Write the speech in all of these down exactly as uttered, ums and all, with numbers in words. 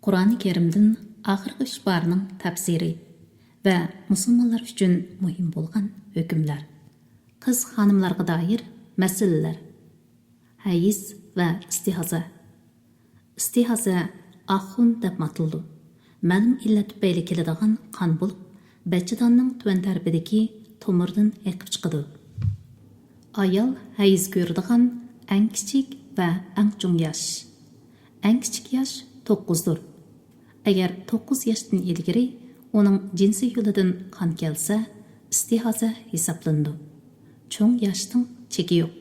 قۇرئانى كەرىمدىن ئاخىرقى ئۈچ پارىنىڭ تەپسىرى ۋە مۇسۇلمانلار ئۈچۈن مۇھىم بولغان ھۆكۈملەر. قىز-خانىملارغا دائىر مەسىلىلەر. ھەيز ۋە ئىستىھازە. ئىستىھازە ئاخۇن دەپمۇ ئاتىلىدۇ. مەلۇم ئىللەت تۈپەيلى كېلىدىغان قان بولۇپ، بەچچىداننىڭ تۆۋەن تەرىپىدىكى تومۇردىن ئېقىپ چىقىدۇ. ئايال ھەيز كۆرىدىغان ئەڭ كىچىك ۋە ئەڭ چوڭ ياش. ئەڭ كىچىك ياش توققۇزدۇر. ئەگەر توققۇز ياشتىن ئىلگىرى ئۇنىڭ جىنسىي يولىدىن قان كەلسە، ئىستىھازە ھېسابلىنىدۇ. چوڭ ياشنىڭ چېكى يوق.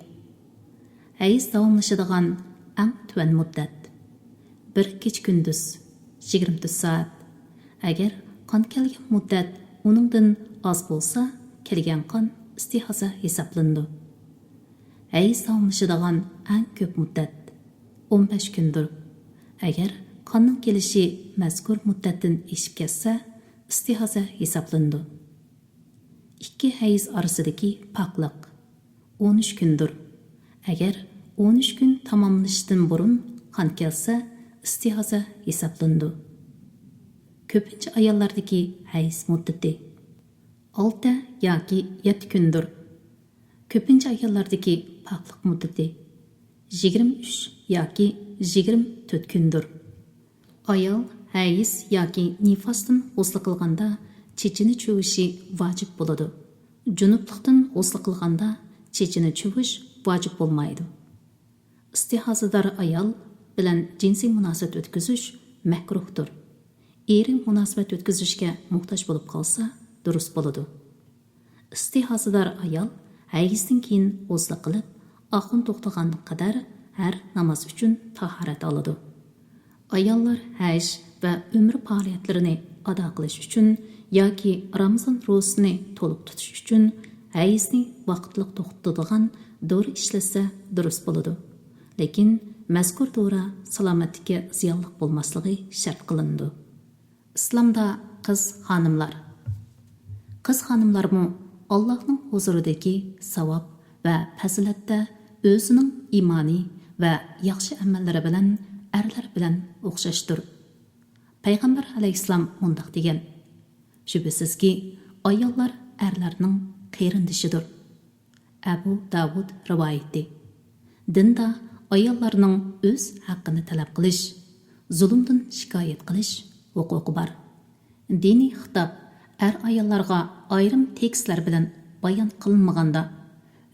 ھەيز داۋاملىشىدىغان ئەڭ تۆۋەن مۇددەت، بىر كېچە-كۈندۈز، يىگىرمە تۆت سائەت. ئەگەر قان كەلگەن مۇددەت ئۇنىڭدىن ئاز بولسا، كەلگەن قان ئىستىھازە ھېسابلىنىدۇ. ھەيز داۋاملىشىدىغان ئەڭ كۆپ مۇددەت ئون بەش كۈندۇر. ئەگەر قاننىڭ كېلىشى مەزكۇر مۇددەتتىن ئېشىپ كەتسە، ئىستىھازە ھېسابلىنىدۇ. ئىككى ھەيز ئارىسىدىكى پاكلىق ئون ئۈچ كۈندۇر. ئەگەر ئون ئۈچ كۈن تاماملىنىشتىن بۇرۇن قان كەلسە، ئىستىھازە ھېسابلىنىدۇ. كۆپىنچە ئاياللاردىكى ھەيز مۇددىتى ئالتە ياكى يەتتە كۈندۇر. كۆپىنچە ئاياللاردىكى پاكلىق مۇددىتى يىگىرمە ئۈچ ياكى يىگىرمە تۆت كۈندۇر. ئايال ھەيز ياكى نىفاستىن غۇسلى قىلغاندا چېچىنى چۇۋۇشى ۋاجىپ بولىدۇ. جۇنۇپلۇقتىن غۇسلى قىلغاندا چېچىنى چۇۋۇش ۋاجىپ بولمايدۇ. ئىستىھازىدار ئايال بىلەن جىنسىي مۇناسىۋەت ئۆتكۈزۈش مەكرۇھتۇر. ئېرى مۇناسىۋەت ئۆتكۈزۈشكە موھتاج بولۇپ قالسا، دۇرۇس بولىدۇ. ئىستىھازىدار ئايال ھەيزدىن كېيىن غۇسلى قىلىپ، ئاخۇن توختىغانغا قەدەر ھەر ناماز ئۈچۈن تاھارەت ئالىدۇ. ئاياللار ھەج ۋە ئۆمرە پائالىيەتلىرىنى ئادا قىلىش ئۈچۈن ياكى رامىزان روزىسىنى تولۇق تۇتۇش ئۈچۈن ھەيزنى ۋاقىتلىق توختىتىدىغان دورا ئىشلەتسە، دۇرۇس بولىدۇ. لېكىن مەزكۇر دورا سالامەتلىككە زىيانلىق بولماسلىقى شەرت قىلىنىدۇ. ئىسلامدا قىز-خانىملار. قىز-خانىملارمۇ ئاللاھنىڭ ھۇزۇرىدىكى ساۋاب ۋە پەزىلەتتە ئۆزىنىڭ ئىمانى ۋە ياخشى ئەمەللىرى بىلەن ئەرلەر بىلەن ئوخشاشتۇر. پەيغەمبەر ئەلەيھىسسالام مۇنداق دېگەن: شۈبھىسىزكى، ئاياللار ئەرلەرنىڭ قېرىندىشىدۇر. ئەبۇ داۋۇد رىۋايىتى. دىندا ئاياللارنىڭ ئۆز ھەققىنى تەلەپ قىلىش، زۇلۇمدىن شىكايەت قىلىش ھوقۇقى بار. دىنىي خىتاب ئەر-ئاياللارغا ئايرىم تېكىستلەر بىلەن بايان قىلىنمىغاندا،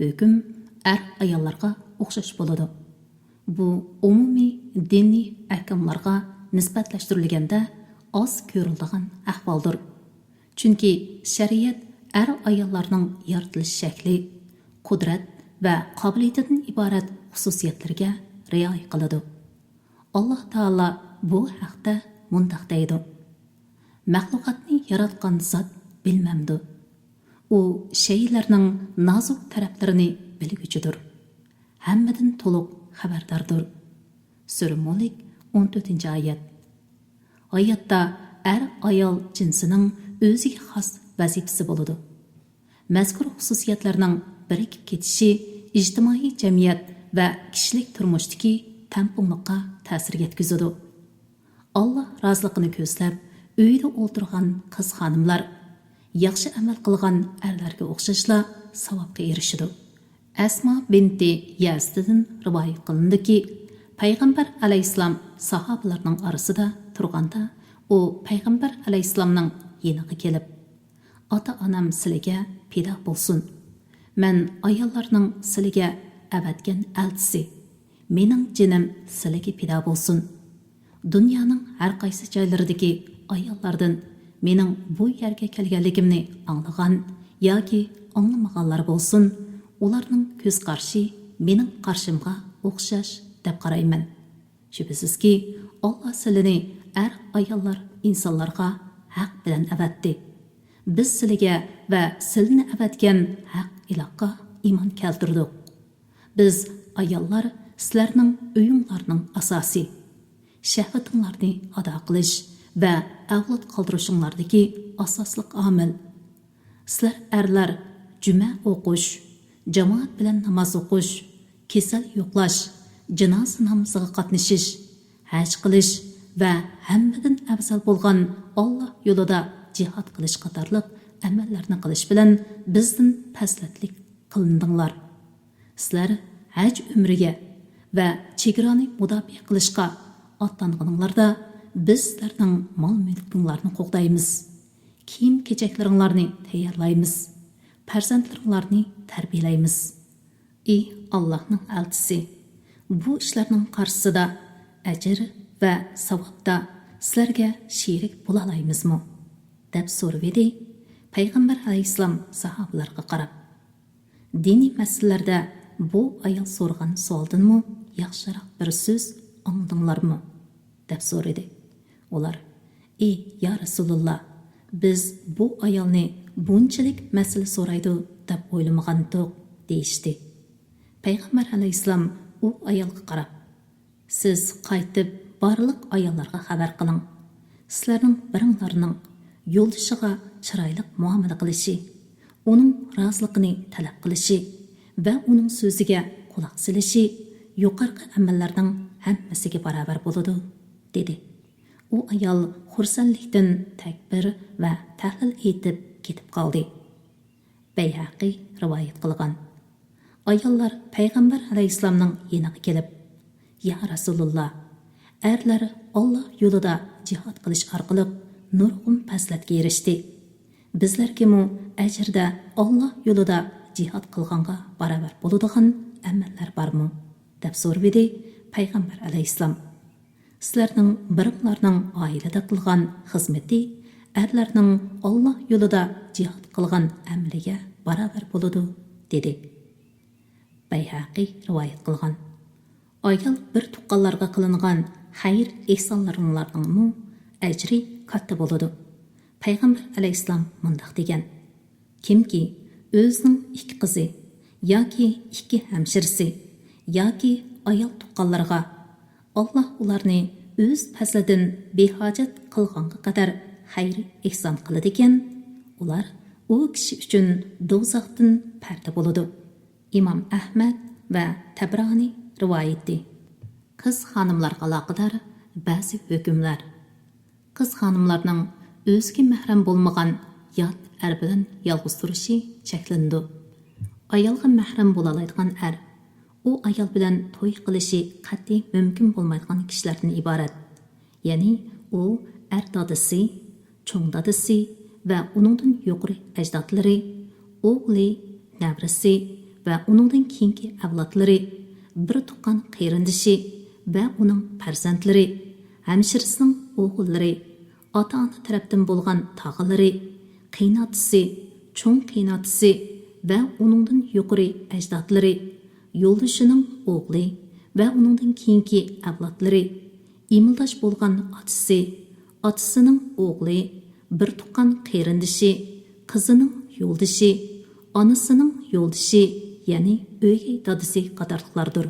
ھۆكۈم ئەر-ئاياللارغا ئوخشاش بولىدۇ. بۇ ئومۇمىي دىنىي ئەھكاملارغا نىسبەتلەشتۈرۈلگەندە ئاز كۆرۈلىدىغان ئەھۋالدۇر. چۈنكى شەرىئەت ئەر-ئاياللارنىڭ يارىتىلىش شەكلى، قۇدرەت ۋە قابىلىيىتىدىن ئىبارەت خۇسۇسىيەتلىرىگە رىئايە قىلىدۇ. ئاللاھ تائالا بۇ ھەقتە مۇنداق دەيدۇ: مەخلۇقاتنى ياراتقان زات بىلمەمدۇ؟ ئۇ شەيئىلەرنىڭ نازۇك تەرەپلىرىنى بىلگۈچىدۇر، ھەممىدىن تولۇق خەۋەرداردۇر. سۈرە مۇلك، ئون تۆتىنچى ئايەت. ھاياتتا ئەر-ئايال جىنسىنىڭ ئۆزىگە خاس ۋەزىپىسى بولىدۇ. مەزكۇر خۇسۇسىيەتلەرنىڭ بىرىكىپ كېتىشى ئىجتىمائىي جەمئىيەت ۋە كىشىلىك تۇرمۇشتىكى تەڭپۇڭلۇققا تەسىر يەتكۈزىدۇ. ئاللاھ رازىلىقىنى كۆزلەپ، ئۆيىدە ئولتۇرغان قىز-خانىملار ياخشى ئەمەل قىلغان ئەرلەرگە ئوخشاشلا ساۋابقا ئېرىشىدۇ. ئەسما بىنتى يەزىدتىن رىۋايەت قىلىنىدۇكى، پەيغەمبەر ئەلەيھىسسالام ساھابىلەرنىڭ ئارىسىدا تۇرغاندا، ئۇ پەيغەمبەر ئەلەيھىسسالامنىڭ يېنىغا كېلىپ، ئاتا-ئانام سىلىگە پىدا بولسۇن. مەن ئاياللارنىڭ سىلىگە ئەۋەتكەن ئەلچىسى، مېنىڭ جېنىم سىلىگە پىدا بولسۇن. دۇنيانىڭ ھەر قايسى جايلىرىدىكى ئاياللاردىن مېنىڭ بۇ يەرگە كەلگەنلىكىمنى ئاڭلىغان ياكى ئاڭلىمىغانلار بولسۇن، ئۇلارنىڭ كۆز قارىشى مېنىڭ قارىشىمغا ئوخشاش دەپ قارايمەن. شۈبھىسىزكى، ئاللا سىلىنى ئەر-ئاياللار ئىنسانلارغا ھەق بىلەن ئەۋەتتى. بىز سىلىگە ۋە سىلىنى ئەۋەتكەن ھەق ئىلاھقا ئىمان كەلتۈردۇق. بىز ئاياللار سىلەرنىڭ ئۆيۈڭلارنىڭ ئاساسى، شەھۋىتىڭلارنى ئادا قىلىش ۋە ئەۋلاد قالدۇرۇشۇڭلاردىكى ئاساسلىق ئامىل. سىلەر ئەرلەر جۈمە ئوقۇش، جامائەت بىلەن ناماز ئوقۇش، كېسەل يوقلاش، جىنازا نامىزىغا قاتنىشىش، ھەج قىلىش، ۋە ھەممىدىن ئەۋزەل بولغان ئاللا يولىدا جىھاد قىلىش قاتارلىق ئەمەللەرنى قىلىش بىلەن بىزدىن پەزىلەتلىك قىلىندىڭلار. سىلەر ھەج ئۆمرىگە ۋە چېگرانى مۇداپىئە قىلىشقا ئاتلانغىنىڭلاردا، بىز سىلەرنىڭ مال-مۈلكۈڭلارنى قوغدايمىز، كىيىم-كېچەكلىرىڭلارنى تەييارلايمىز، پەرزەنتلىرىڭلارنى تەربىيەلەيمىز. ئى ئاللاھنىڭ ئەلچىسى، بۇ ئىشلارنىڭ قارشىسىدا ئەجىر ۋە ساۋابتا سىلەرگە شېرىك بولالايمىزمۇ؟ دەپ سورىۋىدى پەيغەمبەر ئەلەيھىسسالام ساھابىلەرگە قاراپ. دىنىي مەسىلىلەردە بۇ ئايال سورىغان سوئالدىنمۇ ياخشىراق بىر سۆز ئاڭلىدىڭلارمۇ؟ دەپ سورىدى. ئۇلار، ئى يا رەسۇلۇللا، بىز بۇ ئايالنى بۇنچىلىك مەسىلە سورايدۇ دەپ ئويلىمىغانتۇق، دېيىشتى. پەيغەمبەر ئەلەيھىسسالام ئۇ ئايالغا قاراپ، سىز قايتىپ بارلىق ئاياللارغا خەۋەر قىلىڭ. سىلەرنىڭ بىرىڭلارنىڭ يولدىشىغا چىرايلىق مۇئامىلە قىلىشى، ئۇنىڭ رازىلىقىنى تەلەپ قىلىشى ۋە ئۇنىڭ سۆزىگە قۇلاق سېلىشى يۇقىرىقى ئەمەللەرنىڭ ھەممىسىگە باراۋەر بولىدۇ، دېدى. ئۇ ئايال خۇرسەنلىكتىن تەكبىر ۋە تەھلىل ئېيتىپ كېتىپ قالدى. بەيھەقى رىۋايەت قىلغان. ئاياللار پەيغەمبەر ئەلەيھىسسالامنىڭ يېنىغا كېلىپ، يا رەسۇلۇللا، ئەرلەر ئاللا يولىدا جىھاد قىلىش ئارقىلىق نۇرغۇن پەزىلەتكە ئېرىشتى. بىزلەرگىمۇ ئەجىردە ئاللا يولىدا جىھاد قىلغانغا باراۋەر بولىدىغان ئەمەللەر بارمۇ؟ دەپ سورىۋىدى پەيغەمبەر ئەلەيھىسسالام. سىلەرنىڭ بىرىڭلارنىڭ ئائىلىدە قىلغان خىزمىتى ئەرلەرنىڭ ئاللا يولىدا جىھاد قىلغان ئەمىلىگە باراۋەر بولىدۇ، دېدى. بەيھەقى رىۋايەت قىلغان. ئايال بىر تۇغقانلارغا قىلىنغان خەير-ئېھسانلىرىڭلارنىڭمۇ ئەجرى كاتتا بولىدۇ. پەيغەمبەر ئەلەيھىسسالام مۇنداق دېگەن، كىمكى ئۆزىنىڭ ئىككى قىزى ياكى ئىككى ھەمشىرىسى ياكى ئايال تۇغقانلىرىغا، ئاللا ئۇلارنى ئۆز پەزلىدىن بىھاجەت قىلغانغا قەدەر خەير-ئېھسان قىلىدىكەن، ئۇلار ئۇ كىشى ئۈچۈن دوزاختىن پەردە بولىدۇ. ئىمام ئەھمەد ۋە تەبرانى رىۋايىتى. قىز خانىملارغا ئالاقىدار بەزى ھۆكۈملەر. قىز خانىملارنىڭ ئۆزىگە مەھرەم بولمىغان يات ئەر بىلەن يالغۇز تۇرۇشى چەكلىنىدۇ. ئايالغا مەھرەم بولالايدىغان ئەر، ئۇ ئايال بىلەن توي قىلىشى قەتئىي مۇمكىن بولمايدىغان كىشىلەردىن ئىبارەت. يەنى ئۇ ئەر دادىسى، چوڭ دادىسى ۋە ئۇنىڭدىن يۇقىرى ئەجدادلىرى، ئوغلى، نەۋرىسى ۋە ئۇنىڭدىن كېيىنكى ئەۋلادلىرى، بىر تۇغقان قېرىندىشى ۋە ئۇنىڭ پەرزەنتلىرى، ھەمشىرىسىنىڭ ئوغۇللىرى، ئاتا-ئانا تەرەپتىن بولغان تاغىلىرى، قېيىنئاتىسى، چوڭ قېيىنئاتىسى ۋە ئۇنىڭدىن يۇقىرى ئەجدادلىرى، يولدىشىنىڭ ئوغلى ۋە ئۇنىڭدىن كېيىنكى ئەۋلادلىرى، ئىمىلداش بولغان ئاتىسى، ئاتىسىنىڭ ئوغلى، بىر تۇغقان قېرىندىشى، قىزىنىڭ يولدىشى، ئانىسىنىڭ يولدىشى، يەنى ئۆگەي دادىسى قاتارلىقلاردۇر.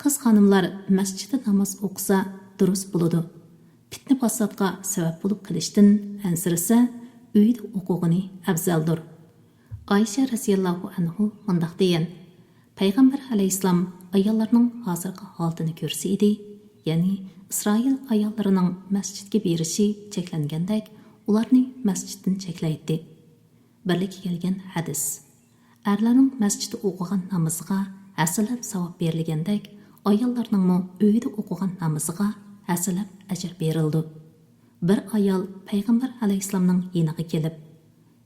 قىز خانىملار مەسچىتتە ناماز ئوقۇسا دۇرۇس بولىدۇ. پىتنە-پاساتقا سەۋەب بولۇپ قېلىشتىن ئەنسىرىسە، ئۆيدە ئوقۇغىنى ئەۋزەلدۇر. ئائىشە رەزىياللاھۇ ئەنھۇ مۇنداق دېگەن، پەيغەمبەر ئەلەيھىسسالام ئاياللارنىڭ ھازىرقى ھالىتىنى كۆرسە ئىدى، يەنى ئىسرائىل ئاياللىرىنىڭ مەسچىتكە بېرىشى چەكلەنگەندەك، ئۇلارنى مەسچىتتىن چەكلەيتتى. بىرلىككە كەلگەن ھەدىس. ئەرلەرنىڭ مەسچىتتە ئوقۇغان نامىزىغا ھەسسىلەپ ساۋاب بېرىلگەندەك، ئاياللارنىڭمۇ ئۆيىدە ئوقۇغان نامىزىغا ھەسسىلەپ ئەجىر بېرىلىدۇ. بىر ئايال پەيغەمبەر ئەلەيھىسسالامنىڭ يېنىغا كېلىپ،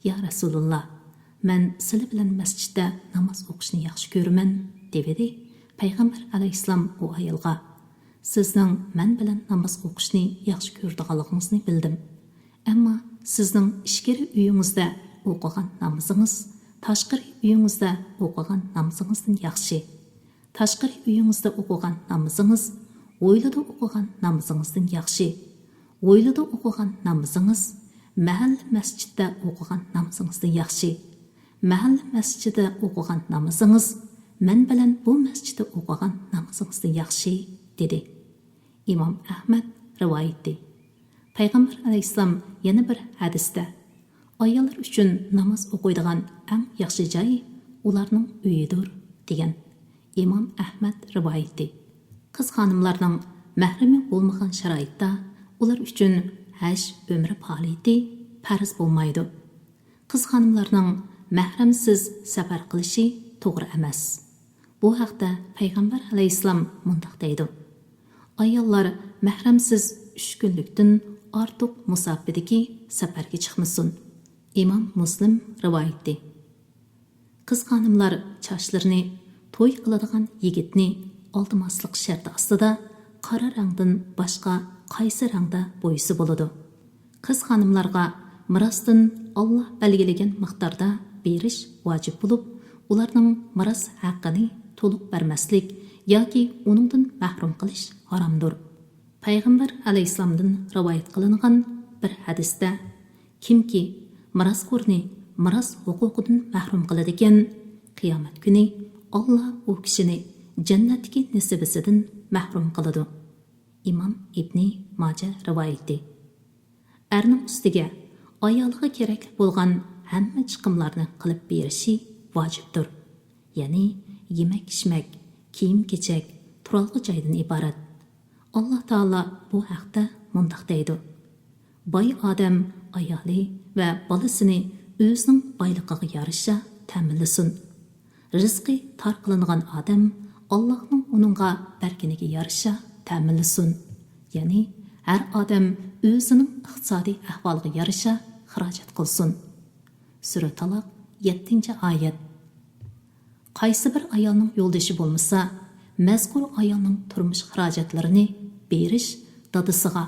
يا رەسۇلۇللا، مەن سىلە بىلەن مەسچىتتە ناماز ئوقۇشنى ياخشى كۆرىمەن، دېۋىدى. پەيغەمبەر ئەلەيھىسسالام ئۇ ئايالغا، سىزنىڭ مەن بىلەن ناماز ئوقۇشنى ياخشى كۆرىدىغانلىقىڭىزنى بىلدىم. ئەمما سىزنىڭ ئىچكىرى ئۆيىڭىزدە ئوقۇغان نامىزىڭىز تاشقىرى ئۆيىڭىزدە ئوقۇغان نامىزىڭىزدىن ياخشى. تاشقىرى ئۆيىڭىزدە ئوقۇغان نامىزىڭىز ھويلىدا ئوقۇغان نامىزىڭىزدىن ياخشى. ھويلىدا ئوقۇغان نامىزىڭىز مەھەللە مەسچىتتە ئوقۇغان نامىزىڭىزدىن ياخشى. مەھەللە مەسچىتىدە ئوقۇغان نامىزىڭىز مەن بىلەن بۇ مەسچىتتە ئوقۇغان نامىزىڭىزدىن ياخشى، دېدى. ئىمام ئەھمەد رىۋايىتى. پەيغەمبەر ئەلەيھىسسالام يەنە بىر ھەدىستە، ئاياللار ئۈچۈن ناماز ئوقۇيدىغان ئەڭ ياخشى جاي ئۇلارنىڭ ئۆيىدۇر، دېگەن. ئىمام ئەھمەد رىۋايىتى. قىز خانىملارنىڭ مەھرىمى بولمىغان شارائىتتا ئۇلار ئۈچۈن ھەج ئۆمرە پائالىيىتى پەرز بولمايدۇ. قىز-خانىملارنىڭ مەھرەمسىز سەپەر قىلىشى توغرا ئەمەس. بۇ ھەقتە پەيغەمبەر ئەلەيھىسسالام مۇنداق دەيدۇ: «ئاياللار مەھرەمسىز ئۈچ كۈنلۈكتىن ئارتۇق مۇساپىدىكى سەپەرگە چىقمىسۇن.» ئىمام مۇسلىم رىۋايىتى. قىز-خانىملار چاچلىرىنى توي قىلىدىغان يىگىتنى ئالدىماسلىق شەرتى ئاستىدا قارا رەڭدىن باشقا قايسى رەڭدە بويىسا بولىدۇ. قىز-خانىملارغا مىراستىن ئاللا بەلگىلىگەن مىقداردا بېرىش ۋاجىپ بولۇپ، ئۇلارنىڭ مىراس ھەققىنى تولۇق بەرمەسلىك ياكى ئۇنىڭدىن مەھرۇم قىلىش ھارامدۇر. پەيغەمبەر ئەلەيھىسسالامدىن رىۋايەت قىلىنغان بىر ھەدىستە: «كىمكى مىراسخورنى مىراس ھوقۇقىدىن مەھرۇم قىلىدىكەن، قىيامەت كۈنى ئاللا ئۇ كىشىنى جەننەتتىكى نېسىۋىسىدىن مەھرۇم قىلىدۇ.» ئىمام ئىبنى ماجە رىۋايىتى. ئەرنىڭ ئۈستىگە ئايالىغا كېرەكلىك بولغان ھەممە چىقىملارنى قىلىپ بېرىشى ۋاجىپتۇر. يەنى يېمەك-ئىچمەك، كىيىم-كېچەك، تۇرالغۇ جايدىن ئىبارەت. ئاللا تائالا بۇ ھەقتە مۇنداق دەيدۇ: «باي ئادەم ئايالى ۋە بالىسىنى ئۆزىنىڭ بايلىقىغا يارىشا تەمىنلىسۇن. رىزقى تار قىلىنغان ئادەم ئاللاھنىڭ ئۇنىڭغا بەرگىنىگە يارىشا تەمىنلىسۇن.» يەنى ھەر ئادەم ئۆزىنىڭ ئىقتىسادىي ئەھۋالىغا يارىشا خىراجەت قىلسۇن. سۈرە تالاق، يەتتىنچى ئايەت. قايسى بىر ئايالنىڭ يولدىشى بولمىسا، مەزكۇر ئايالنىڭ تۇرمۇش خىراجەتلىرىنى بېرىش دادىسىغا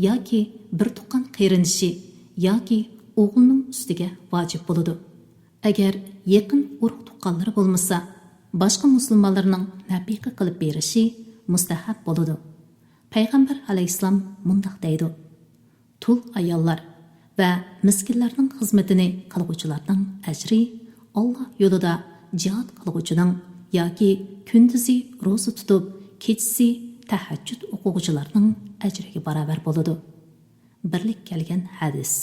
ياكى بىر تۇغقان قېرىندىشى ياكى ئوغلىنىڭ ئۈستىگە ۋاجىپ بولىدۇ. ئەگەر يېقىن ئۇرۇق-تۇغقانلىرى بولمىسا، باشقا مۇسۇلمانلارنىڭ نەپىقە قىلىپ بېرىشى مۇستەھەب بولىدۇ. پەيغەمبەر ئەلەيھىسسالام مۇنداق دەيدۇ: «تۇل ئاياللار ۋە مىسكىنلارنىڭ خىزمىتىنى قىلغۇچىلارنىڭ ئەجرى، ئاللا يولىدا جىھاد قىلغۇچىنىڭ ياكى كۈندۈزى روزا تۇتۇپ، كېچىسى تەھەججۇد ئوقۇغۇچىلارنىڭ ئەجرىگە باراۋەر بولىدۇ.» بىرلىك كەلگەن ھەدىس.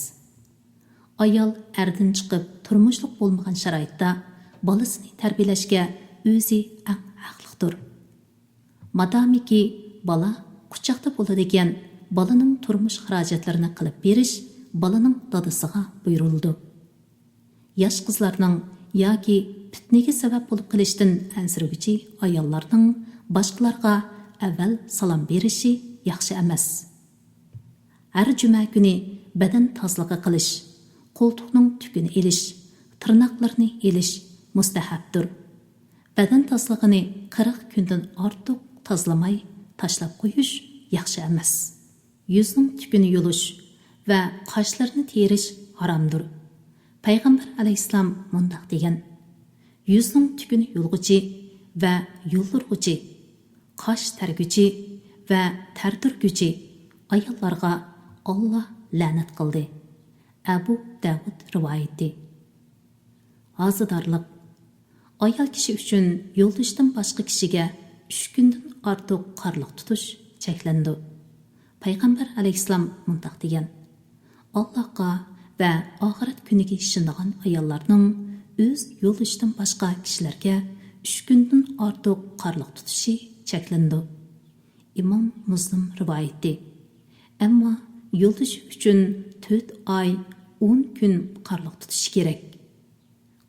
ئايال ئەردىن چىقىپ تۇرمۇشلۇق بولمىغان شارائىتتا بالىسىنى تەربىيەلەشكە ئۆزى ئەڭ ھەقلىقتۇر. مادامىكى بالا قۇچاقتا بولىدىكەن، بالىنىڭ تۇرمۇش خىراجەتلىرىنى قىلىپ بېرىش بالىنىڭ دادىسىغا بۇيرۇلىدۇ. ياش قىزلارنىڭ ياكى پىتنىگە سەۋەب بولۇپ قېلىشتىن ئەنسىرىگۈچى ئاياللارنىڭ باشقىلارغا ئەۋۋەل سالام بېرىشى ياخشى ئەمەس. ھەر جۈمە كۈنى بەدەن تازىلىقى قىلىش، قولتۇقنىڭ تۈكىنى ئېلىش، تىرناقلىرىنى ئېلىش مۇستەھەبتۇر. بەدەن تازىلىقىنى قىرىق كۈندىن ئارتۇق تازىلىماي تاشلاپ قويۇش ياخشى ئەمەس. يۈزنىڭ تۈكىنى يۇلۇش ۋە قاشلىرىنى تېرىش ھارامدۇر. پەيغەمبەر ئەلەيھىسسالام مۇنداق دېگەن: «يۈزنىڭ تۈكىنى يۇلغۇچى ۋە يۇلدۇرغۇچى، قاش تەرگۈچى ۋە تەردۈرگۈچى ئاياللارغا ئاللا لەنەت قىلدى.» ئەبۇ داۋۇد رىۋايىتى. ھازىدارلىق. ئايال كىشى ئۈچۈن يولدىشىدىن باشقا كىشىگە ئۈچ كۈندىن ئارتۇق قارلىق تۇتۇش چەكلىنىدۇ. پەيغەمبەر ئەلەيھىسسالام مۇنداق دېگەن: «ئاللاھقا ۋە ئاخىرەت كۈنىگە ئىشىنىدىغان ئاياللارنىڭ ئۆز يولدىشىدىن باشقا كىشىلەرگە ئۈچ كۈندىن ئارتۇق قارلىق تۇتۇشى چەكلىنىدۇ.» ئىمام مۇسلىم رىۋايىتى. ئەمما يولدىشى ئۈچۈن تۆت ئاي، ئون كۈن قارلىق تۇتۇشى كېرەك.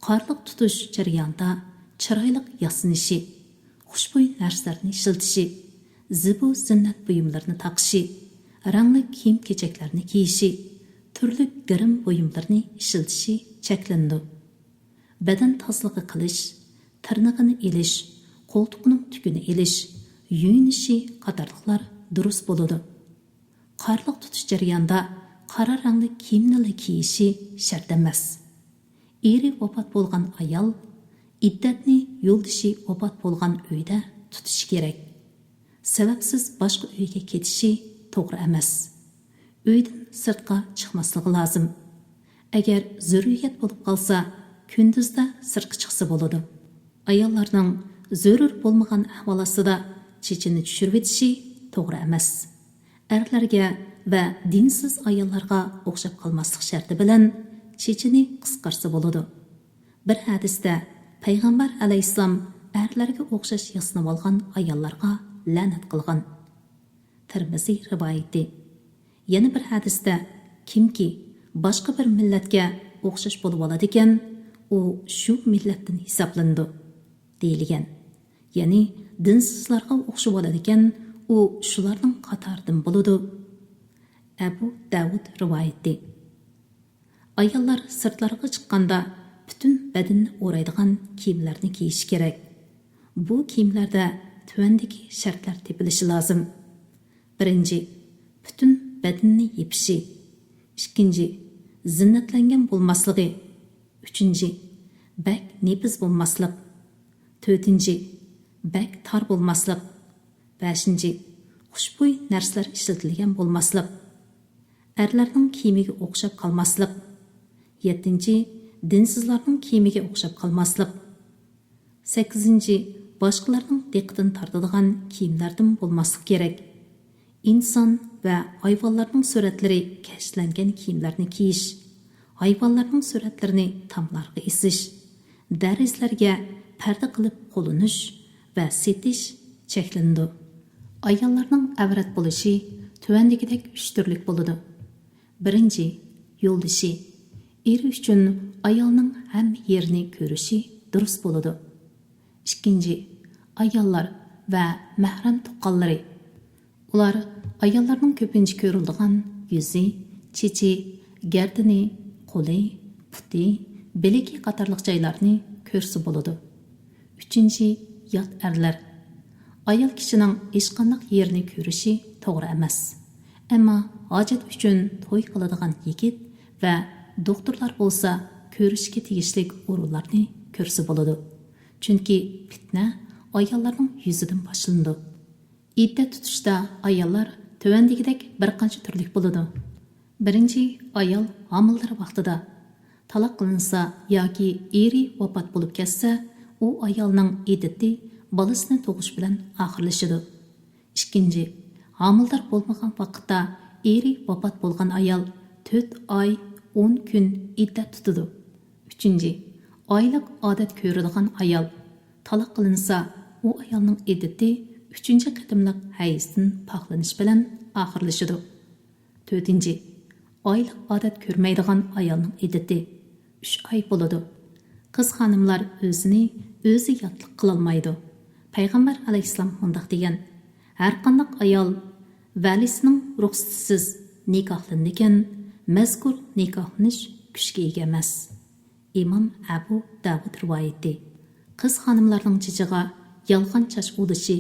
قارلىق تۇتۇش جەريانىدا چىرايلىق ياسىنىشى، خۇشبۇي نەرسىلەرنى ئىشلىتىشى، زىبۇ زىننەت بۇيۇملىرىنى تاقىشى، رەڭلىك كىيىم-كېچەكلەرنى كىيىشى، تۈرلۈك گىرىم بۇيۇملىرىنى ئىشلىتىشى چەكلىنىدۇ. بەدەن تازىلىقى قىلىش، تىرنىقىنى ئېلىش، قولتۇقىنىڭ تۈكىنى ئېلىش، يۇيۇنۇشى قاتارلىقلار دۇرۇس بولىدۇ. قارلىق تۇتۇش جەريانىدا قارا رەڭلىك كىيىمنىلا كىيىشى شەرت ئەمەس. ئېرى ۋاپات بولغان ئايال ئىددەتنى يولدىشى ۋاپات بولغان ئۆيدە تۇتۇشى كېرەك. سەۋەبسىز باشقا ئۆيگە كېتىشى توغرا ئەمەس. ئۆيدىن سىرتقا چىقماسلىقى لازىم. ئەگەر زۆرۈرىيەت بولۇپ قالسا، كۈندۈزدە سىرتقا چىقسا بولىدۇ. ئاياللارنىڭ زۆرۈر بولمىغان ئەھۋال ئاستىدا چېچىنى چۈشۈرۈۋېتىشى توغرا ئەمەس. ئەرلەرگە ۋە دىنسىز ئاياللارغا ئوخشاپ قالماسلىق شەرتى بىلەن چېچىنى قىسقارتسا بولىدۇ. بىر ھەدىستە پەيغەمبەر ئەلەيھىسسالام ئەرلەرگە ئوخشاش ياسىنىۋالغان ئاياللارغا لەنەت قىلغان. تىرمىزى رىۋايىتى. يەنە بىر ھەدىستە، كىمكى باشقا بىر مىللەتكە ئوخشاش بولۇۋالىدىكەن، ئۇ شۇ مىللەتتىن ھېسابلىنىدۇ، دېيىلگەن. يەنى دىنسىزلارغا ئوخشىۋالىدىكەن، ئۇ شۇلارنىڭ قاتارىدىن بولىدۇ. ئەبۇ داۋۇد رىۋايىتى. ئاياللار سىرتلارغا چىققاندا پۈتۈن بەدىنىنى ئورايدىغان كىيىملەرنى كىيىشى كېرەك. بۇ كىيىملەردە تۆۋەندىكى شەرتلەر تېپىلىشى لازىم. بىرىنچى، پۈتۈن بەدىنىنى يېپىشى. ئىككىنچى، زىننەتلەنگەن بولماسلىقى. ئۈچىنچى، بەك نېپىز بولماسلىق. تۆتىنچى، بەك تار بولماسلىق. بەشىنچى، خۇشبۇي نەرسىلەر ئىشلىتىلگەن بولماسلىق. ئەرلەرنىڭ كىيىمىگە ئوخشاپ قالماسلىق. يەتتىنچى، دىنسىزلارنىڭ كىيىمىگە ئوخشاپ قالماسلىق. سەككىزىنچى، باشقىلارنىڭ دىققىتىنى تارتىدىغان كىيىملەردىن بولماسلىق كېرەك. ئىنسان ۋە ھايۋانلارنىڭ سۈرەتلىرى كەشلەنگەن كىيىملەرنى كىيىش، ھايۋانلارنىڭ سۈرەتلىرىنى تاملارغا ئېسىش، دەرىزىلەرگە پەردە قىلىپ قوللىنىش ۋە سېتىش چەكلىنىدۇ. ئاياللارنىڭ ئەۋرەت بولۇشى تۆۋەندىكىدەك ئۈچ تۈرلۈك بولىدۇ. بىرىنچى، يولدىشى. ئېرى ئۈچۈن ئايالنىڭ ھەممە يېرىنى كۆرۈشى دۇرۇس بولىدۇ. ئىككىنچى، ئاياللار ۋە مەھرەم تۇغقانلىرى. ئۇلار ئاياللارنىڭ كۆپىنچە كۆرۈلىدىغان يۈزى، چېچى، گەردىنى، قولى، پۇتى، بىلىكى قاتارلىق جايلارنى كۆرسە بولىدۇ. ئۈچىنچى، يات ئەرلەر. ئايال كىشىنىڭ ھېچقانداق يېرىنى كۆرۈشى توغرا ئەمەس. ئەمما ھاجەت ئۈچۈن توي قىلىدىغان يىگىت ۋە دوختۇرلار بولسا كۆرۈشكە تېگىشلىك ئورۇنلارنى كۆرسە بولىدۇ. چۈنكى پىتنە ئاياللارنىڭ يۈزىدىن باشلىنىدۇ. ئىددەت تۇتۇشتا ئاياللار تۆۋەندىكىدەك بىر قانچە تۈرلۈك بولىدۇ. بىرىنچى، ئايال ھامىلىدار ۋاقتىدا. تالاق قىلىنسا ياكى ئېرى ۋاپات بولۇپ كەتسە، ئۇ ئايالنىڭ ئىددىتى بالىسىنى تۇغۇش بىلەن ئاخىرلىشىدۇ. ئىككىنچى، ھامىلىدار بولمىغان ۋاقىتتا ئېرى ۋاپات بولغان ئايال تۆت ئاي، ئون كۈن ئىددەت تۇتىدۇ. ئۈچىنچى، ئايلىق ئادەت كۆرىدىغان ئايال. تالاق قىلىنسا، ئۇ ئايالنىڭ ئىددىتى ئۈچىنچى قېتىملىق ھەيزدىن پاكلىنىش بىلەن ئاخىرلىشىدۇ. تۆتىنچى، ئايلىق ئادەت كۆرمەيدىغان ئايالنىڭ ئىددىتى ئۈچ ئاي بولىدۇ. قىز خانىملار ئۆزىنى ئۆزى ياتلىق قىلالمايدۇ. پەيغەمبەر ئەلەيھىسسالام مۇنداق دېگەن: «ھەرقانداق ئايال ۋەلىسىنىڭ رۇخسىتىسىز نىكاھلىنىدىكەن، مەزكۇر نىكاھلىنىش كۈچكە ئىگە ئەمەس.» ئىمام ئەبۇ داۋۇد رىۋايىتى. قىز خانىملارنىڭ چېچىغا يالغان چاچ ئۇلىشى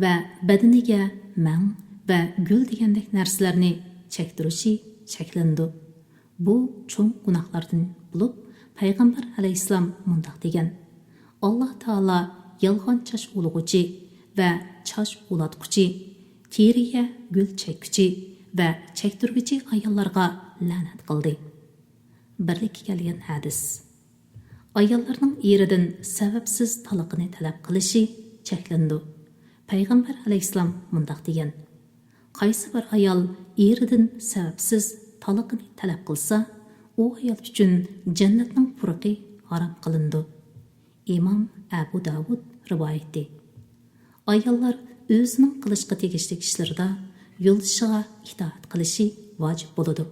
ۋە بەدىنىگە مەڭ ۋە گۈل دېگەندەك نەرسىلەرنى چەكتۈرۈشى چەكلىنىدۇ. بۇ چوڭ گۇناھلاردىن بولۇپ، پەيغەمبەر ئەلەيھىسسالام مۇنداق دېگەن: «ئاللا تائالا يالغان چاچ ئۇلىغۇچى ۋە چاچ ئۇلاتقۇچى، تېرىگە گۈل چەككۈچى ۋە چەكتۈرگۈچى ئاياللارغا لەنەت قىلدى.» بىرلىككە كەلگەن ھەدىس. ئاياللارنىڭ ئېرىدىن سەۋەبسىز تالىقىنى تەلەپ قىلىشى چەكلىنىدۇ. پەيغەمبەر ئەلەيھىسسالام مۇنداق دېگەن: «قايسى بىر ئايال ئېرىدىن سەۋەبسىز تالىقىنى تەلەپ قىلسا، ئۇ ئايال ئۈچۈن جەننەتنىڭ پۇرىقى ھارام قىلىنىدۇ.» ئىمام ئەبۇ داۋۇد رىۋايىتى. ئاياللار ئۆزىنىڭ قىلىشقا تېگىشلىك ئىشلىرىدا يولدىشىغا ئىتائەت قىلىشى ۋاجىپ بولىدۇ.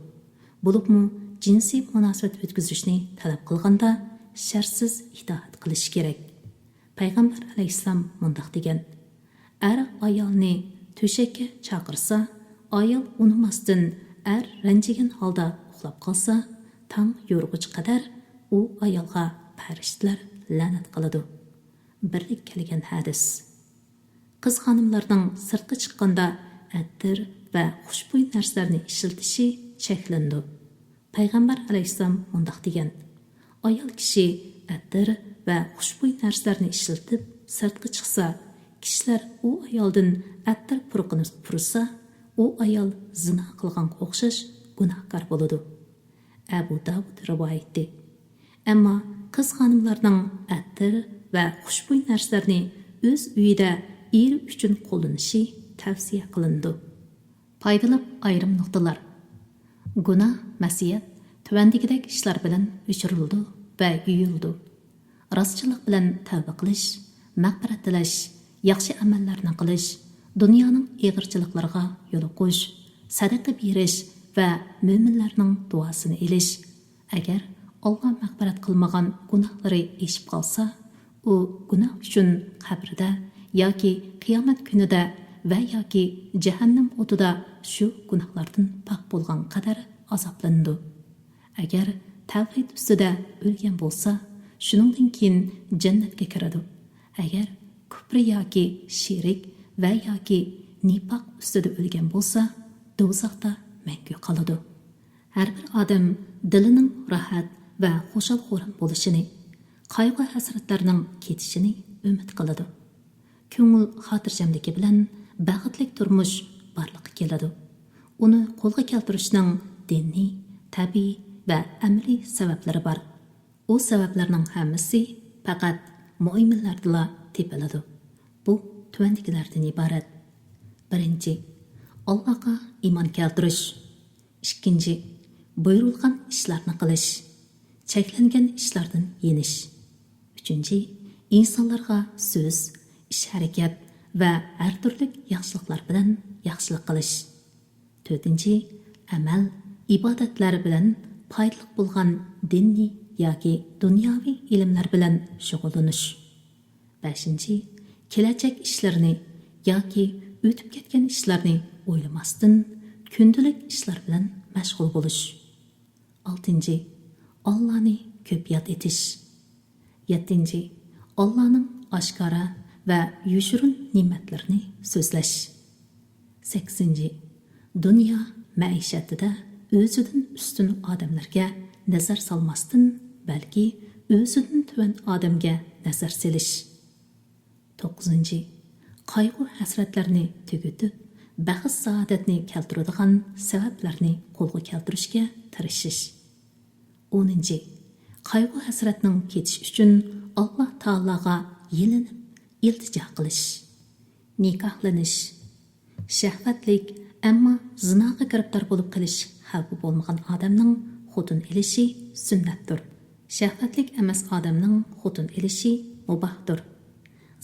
بولۇپمۇ جىنسىي مۇناسىۋەت ئۆتكۈزۈشنى تەلەپ قىلغاندا شەرتسىز ئىتائەت قىلىشى كېرەك. پەيغەمبەر ئەلەيھىسسالام مۇنداق دېگەن: «ئەر ئايالنى تۆشەككە چاقىرسا، ئايال ئۇنىماستىن ئەر رەنجىگەن ھالدا ئۇخلاپ قالسا، تاڭ يورۇغۇچە قەدەر ئۇ ئايالغا پەرىشتىلەر لەنەت قىلىدۇ.» بىرلىككە كەلگەن ھەدىس. قىز خانىملارنىڭ سىرتقا چىققاندا ئەتىر ۋە خۇشبۇي نەرسىلەرنى ئىشلىتىشى چەكلىنىدۇ. پەيغەمبەر ئەلەيھىسسالام مۇنداق دېگەن: «ئايال كىشى ئەتىر ۋە خۇشبۇي نەرسىلەرنى ئىشلىتىپ سىرتقا چىقسا، كىشىلەر ئۇ ئايالدىن ئەتىر پۇرىقىنى پۇرىسا، ئۇ ئايال زىنا قىلغانغا ئوخشاش گۇناھكار بولىدۇ.» ئەبۇ داۋۇد رىۋايىتى. ئەمما قىز خانىملارنىڭ ئەتىر ۋە خۇشبۇي نەرسىلەرنى ئۆز ئۆيىدە ئېرى ئۈچۈن قوللىنىشى تەۋسىيە قىلىنىدۇ. پايدىلىق ئايرىم نۇقتىلار. گۇناھ، مەسىيەت تۆۋەندىكىدەك ئىشلار بىلەن ئۆچۈرۈلىدۇ ۋە يۇيۇلىدۇ. راستچىللىق بىلەن تەۋبە قىلىش، مەغپىرەت تىلەش، ياخشى ئەمەللەرنى قىلىش، دۇنيانىڭ ئېغىرچىلىقلىرىغا يولۇقۇش، سەدىقە بېرىش ۋە مۆمىنلەرنىڭ دۇئاسىنى ئېلىش. ئەگەر ئاللا مەغپىرەت قىلمىغان گۇناھلىرى ئېشىپ قالسا، ئۇ گۇناھ ئۈچۈن قەبرىدە ياكى قىيامەت كۈنىدە ۋە ياكى جەھەننەم ئوتىدا شۇ گۇناھلاردىن پاك بولغان قەدەر ئازابلىنىدۇ. ئەگەر تەۋھىد ئۈستىدە ئۆلگەن بولسا، شۇنىڭدىن كېيىن جەننەتكە كىرىدۇ. ئەگەر كۇپر ياكى شېرىك ۋە ياكى نىپاق ئۈستىدە ئۆلگەن بولسا، دوزاختا مەڭگۈ قالىدۇ. ھەر بىر ئادەم دىلىنىڭ راھەت ۋە خۇشال-خۇرام بولۇشىنى، قايغۇ-ھەسرەتلەرنىڭ كېتىشىنى ئۈمىد قىلىدۇ. كۆڭۈل خاتىرجەملىكى بىلەن بەختلىك تۇرمۇش بارلىققا كېلىدۇ. ئۇنى قولغا كەلتۈرۈشنىڭ دىنىي، تەبىئىي ۋە ئەمەلىي سەۋەبلىرى بار. ئۇ سەۋەبلەرنىڭ ھەممىسى پەقەت مۆمىنلەردىلا تېپىلىدۇ. بۇ تۆۋەندىكىلەردىن ئىبارەت. بىرىنچى، ئاللاغا ئىمان كەلتۈرۈش. ئىككىنچى، بۇيرۇلغان ئىشلارنى قىلىش، چەكلەنگەن ئىشلاردىن يېنىش. ئۈچىنچى، ئىنسانلارغا سۆز، ئىش-ھەرىكەت ۋە ھەر تۈرلۈك ياخشىلىقلار بىلەن ياخشىلىق قىلىش. تۆتىنچى، ئەمەل، ئىبادەتلەر بىلەن پايدىلىق بولغان دىنىي ياكى دۇنياۋى ئىلىملەر بىلەن شۇغۇللىنىش. بەشىنچى، كېلەچەك ئىشلىرىنى ياكى ئۆتۈپ كەتكەن ئىشلارنى ئويلىماستىن، كۈندىلىك ئىشلار بىلەن مەشغۇل بولۇش. ئالتىنچى، ئاللانى كۆپ ياد ئېتىش. يەتتىنچى، ئاللانىڭ ئاشكارا ۋە يوشۇرۇن نېمەتلىرىنى سۆزلەش. سەككىزىنچى، دۇنيا مەئىشەتىدە ئۆزىدىن ئۈستۈن ئادەملەرگە نەزەر سالماستىن، بەلكى ئۆزىدىن تۆۋەن ئادەمگە نەزەر سېلىش. توققۇزىنچى، قايغۇ-ھەسرەتلەرنى تۈگىتىپ، بەخت-سائادەتنى كەلتۈرىدىغان سەۋەبلەرنى قولغا كەلتۈرۈشكە تىرىشىش. ئونىنچى، قايغۇ-ھەسرەتنىڭ كېتىشى ئۈچۈن ئاللا تائالاغا يېلىنىپ ئىلتىجا قىلىش. نىكاھلىنىش. شەھۋەتلىك، ئەمما زىناغا گىرىپتار بولۇپ قېلىش خەۋپى بولمىغان ئادەمنىڭ خوتۇن ئېلىشى سۈننەتتۇر. شەھۋەتلىك ئەمەس ئادەمنىڭ خوتۇن ئېلىشى مۇباھتۇر.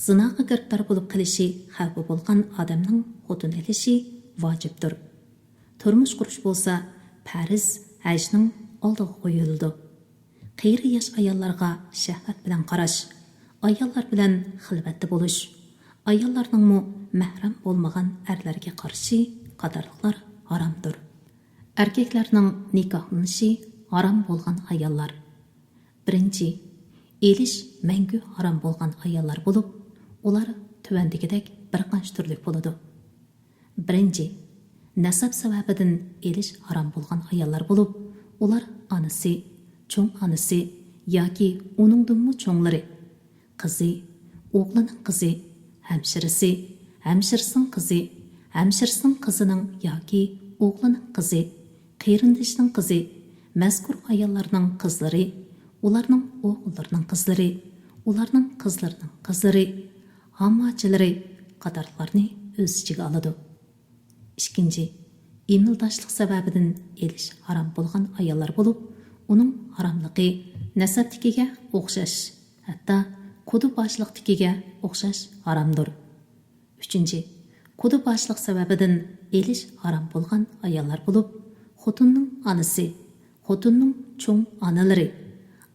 زىناغا گىرىپتار بولۇپ قېلىشى خەۋپى بولغان ئادەمنىڭ خوتۇن ئېلىشى ۋاجىپتۇر. تۇرمۇش قۇرۇش بولسا پەرز ھەجنىڭ ئالدىغا قويۇلىدۇ. قېرى ياش ئاياللارغا شەھۋەت بىلەن قاراش، ئاياللار بىلەن خىلۋەتتە بولۇش، ئاياللارنىڭمۇ مەھرەم بولمىغان ئەرلەرگە قارىشى قاتارلىقلار ھارامدۇر. ئەركەكلەرنىڭ نىكاھلىنىشى ھارام بولغان ئاياللار. بىرىنچى، ئېلىش مەڭگۈ ھارام بولغان ئاياللار بولۇپ، ئۇلار تۆۋەندىكىدەك بىر قانچە تۈرلۈك بولىدۇ. بىرىنچى، نەسەب سەۋەبىدىن ئېلىش ھارام بولغان ئاياللار بولۇپ، ئۇلار ئانىسى، چوڭ ئانىسى ياكى ئۇنىڭدىنمۇ چوڭلىرى، قىزى، ئوغلىنىڭ قىزى، ھەمشىرىسى، ھەمشىرىسىنىڭ قىزى، ھەمشىرىسىنىڭ قىزىنىڭ ياكى ئوغلىنىڭ قىزى، قېرىندىشىنىڭ قىزى، مەزكۇر ئاياللارنىڭ قىزلىرى، ئۇلارنىڭ ئوغۇللىرىنىڭ قىزلىرى، ئۇلارنىڭ قىزلىرىنىڭ قىزلىرى، ھامماچىلىرى قاتارلىقلارنى ئۆز ئىچىگە ئالىدۇ. ئىككىنچى، ئېمىلداشلىق سەۋەبىدىن ئېلىش ھارام بولغان ئاياللار بولۇپ، ئۇنىڭ ھاراملىقى نەسەبتىكىگە ئوخشاش، ھەتتا قۇدا باشلىقتىكىگە ئوخشاش ھارامدۇر. ئۈچىنچى، قۇدا باشلىق سەۋەبىدىن ئېلىش ھارام بولغان ئاياللار بولۇپ، خوتۇننىڭ ئانىسى، خوتۇننىڭ چوڭ ئانىلىرى،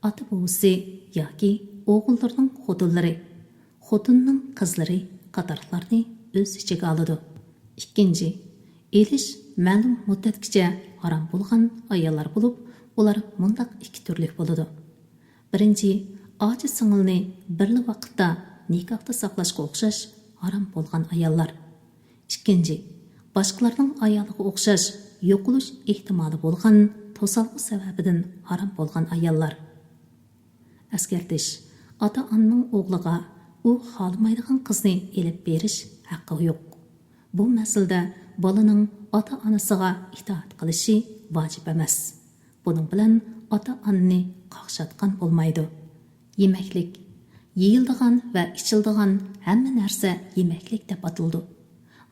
ئاتا-بوۋىسى ياكى ئوغۇللىرىنىڭ خوتۇنلىرى، خوتۇننىڭ قىزلىرى قاتارلىقلارنى ئۆز ئىچىگە ئالىدۇ. ئىككىنچى، ئېلىش مەلۇم مۇددەتكىچە ھارام بولغان ئاياللار بولۇپ، ئۇلار مۇنداق ئىككى تۈرلۈك بولىدۇ. بىرىنچى، ئاچا-سىڭىلنى بىرلا ۋاقىتتا نىكاھتا ساقلاشقا ئوخشاش ھارام بولغان ئاياللار. ئىككىنچى، باشقىلارنىڭ ئايالىغا ئوخشاش يوقىلىش ئېھتىمالى بولغان توسالغۇ سەۋەبىدىن ھارام بولغان ئاياللار. ئەسكەرتىش: ئاتا-ئانىنىڭ ئوغلىغا ئۇ خالىمايدىغان قىزنى ئېلىپ بېرىش ھەققى يوق. بۇ مەسىلىدە بالىنىڭ ئاتا-ئانىسىغا ئىتائەت قىلىشى ۋاجىپ ئەمەس. بۇنىڭ بىلەن ئاتا-ئانىنى قاقشاتقان بولمايدۇ. يېمەكلىك. يېيىلىدىغان ۋە ئىچىلىدىغان ھەممە نەرسە يېمەكلىك دەپ ئاتىلىدۇ.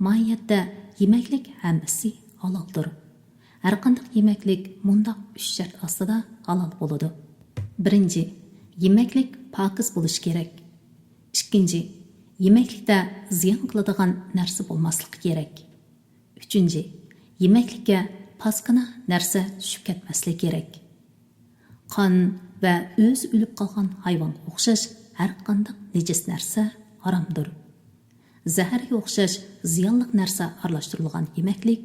ماھىيەتتە يېمەكلىك ھەممىسى ھالالدۇر. ھەرقانداق يېمەكلىك مۇنداق ئۈچ شەرت ئاستىدا ھالال بولىدۇ. بىرىنچى، يېمەكلىك پاكىز بولۇشى كېرەك. ئىككىنچى، يېمەكلىكتە زىيان قىلىدىغان نەرسە بولماسلىقى كېرەك. ئۈچىنچى، يېمەكلىككە پاسكىنا نەرسە چۈشۈپ كەتمەسلىكى كېرەك. قان ۋە ئۆزى ئۆلۈپ قالغان ھايۋانغا ئوخشاش ھەرقانداق نىجىس نەرسە ھارامدۇر. زەھەرگە ئوخشاش زىيانلىق نەرسە ئارىلاشتۇرۇلغان يېمەكلىك،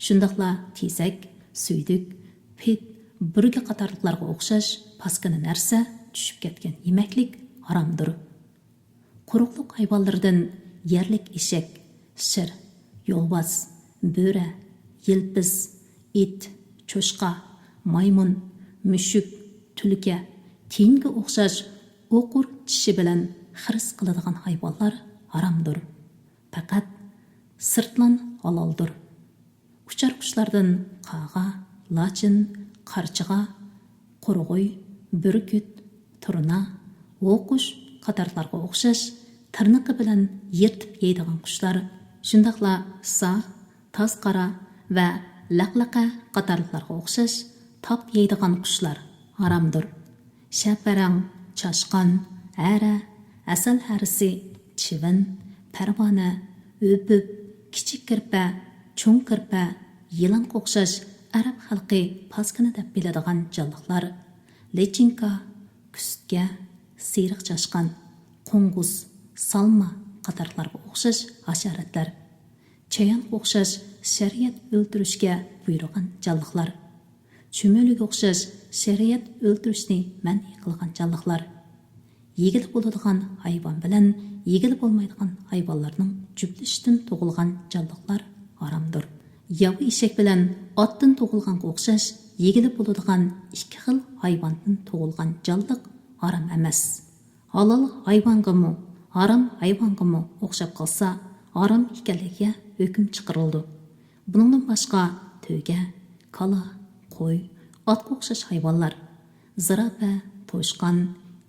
شۇنداقلا تېزەك، سۈيدۈك، پىت، بۈرگە قاتارلىقلارغا ئوخشاش پاسكىنا نەرسە چۈشۈپ كەتكەن يېمەكلىك ھارامدۇر. قۇرۇقلۇق ھايۋانلىرىدىن يەرلىك ئېشەك، شىر، يولۋاس، بۆرە، يىلپىز، ئىت، چوشقا، مايمۇن، مۈشۈك، تۈلكە، تىيىنگە ئوخشاش ئوقۇر چىشى بىلەن خىرىس قىلىدىغان ھايۋانلار ھارامدۇر. پەقەت سىرتلان ھالالدۇر. ئۇچار قۇشلاردىن قاغا، لاچىن، قارچىغا، قۇرغۇي، بۈركۈت، تۇرنا، ھوقۇش قاتارلىقلارغا ئوخشاش تىرنىقى بىلەن يىرتىپ يەيدىغان قۇشلار، شۇنداقلا سا، تازقارا ۋە لەقلەقە قاتارلىقلارغا ئوخشاش تاپ يەيدىغان قۇشلار ھارامدۇر. شەپەرەڭ، چاشقان، ھەرە، ھەسەل ھەرىسى، چىۋىن، پەرۋانە، ئۆپۈپ، كىچىك كىرپە، چوڭ كىرپە، يىلانغا ئوخشاش ئەرەب خەلقى پاسكىنا دەپ بىلىدىغان جانلىقلار، لىچىنكا، كۈسكە، سېرىق چاشقان، قوڭغۇز، سالما قاتارلىقلارغا ئوخشاش ھاشاراتلار، چايانغا ئوخشاش شەرىئەت ئۆلتۈرۈشكە بۇيرۇغان جانلىقلار، چۈمۈلىگە ئوخشاش شەرىئەت ئۆلتۈرۈشنى مەنئى قىلغان جانلىقلار، يېگىلى بولىدىغان ھايۋان بىلەن يېگىلى بولمايدىغان ھايۋانلارنىڭ جۈپلىشىشىدىن تۇغۇلغان جانلىقلار ھارامدۇر. ياۋا ئېشەك بىلەن ئاتتىن تۇغۇلغانغا ئوخشاش يېگىلى بولىدىغان ئىككى خىل ھايۋاندىن تۇغۇلغان جانلىق ھارام ئەمەس. ھالال ھايۋانغىمۇ، ھارام ھايۋانغىمۇ ئوخشاپ قالسا، ھارام ئىكەنلىكىگە ھۆكۈم چىقىرىلىدۇ. بۇنىڭدىن باشقا تۆگە، كالا، قوي، ئاتقا ئوخشاش ھايۋانلار، زىراپە، توشقان،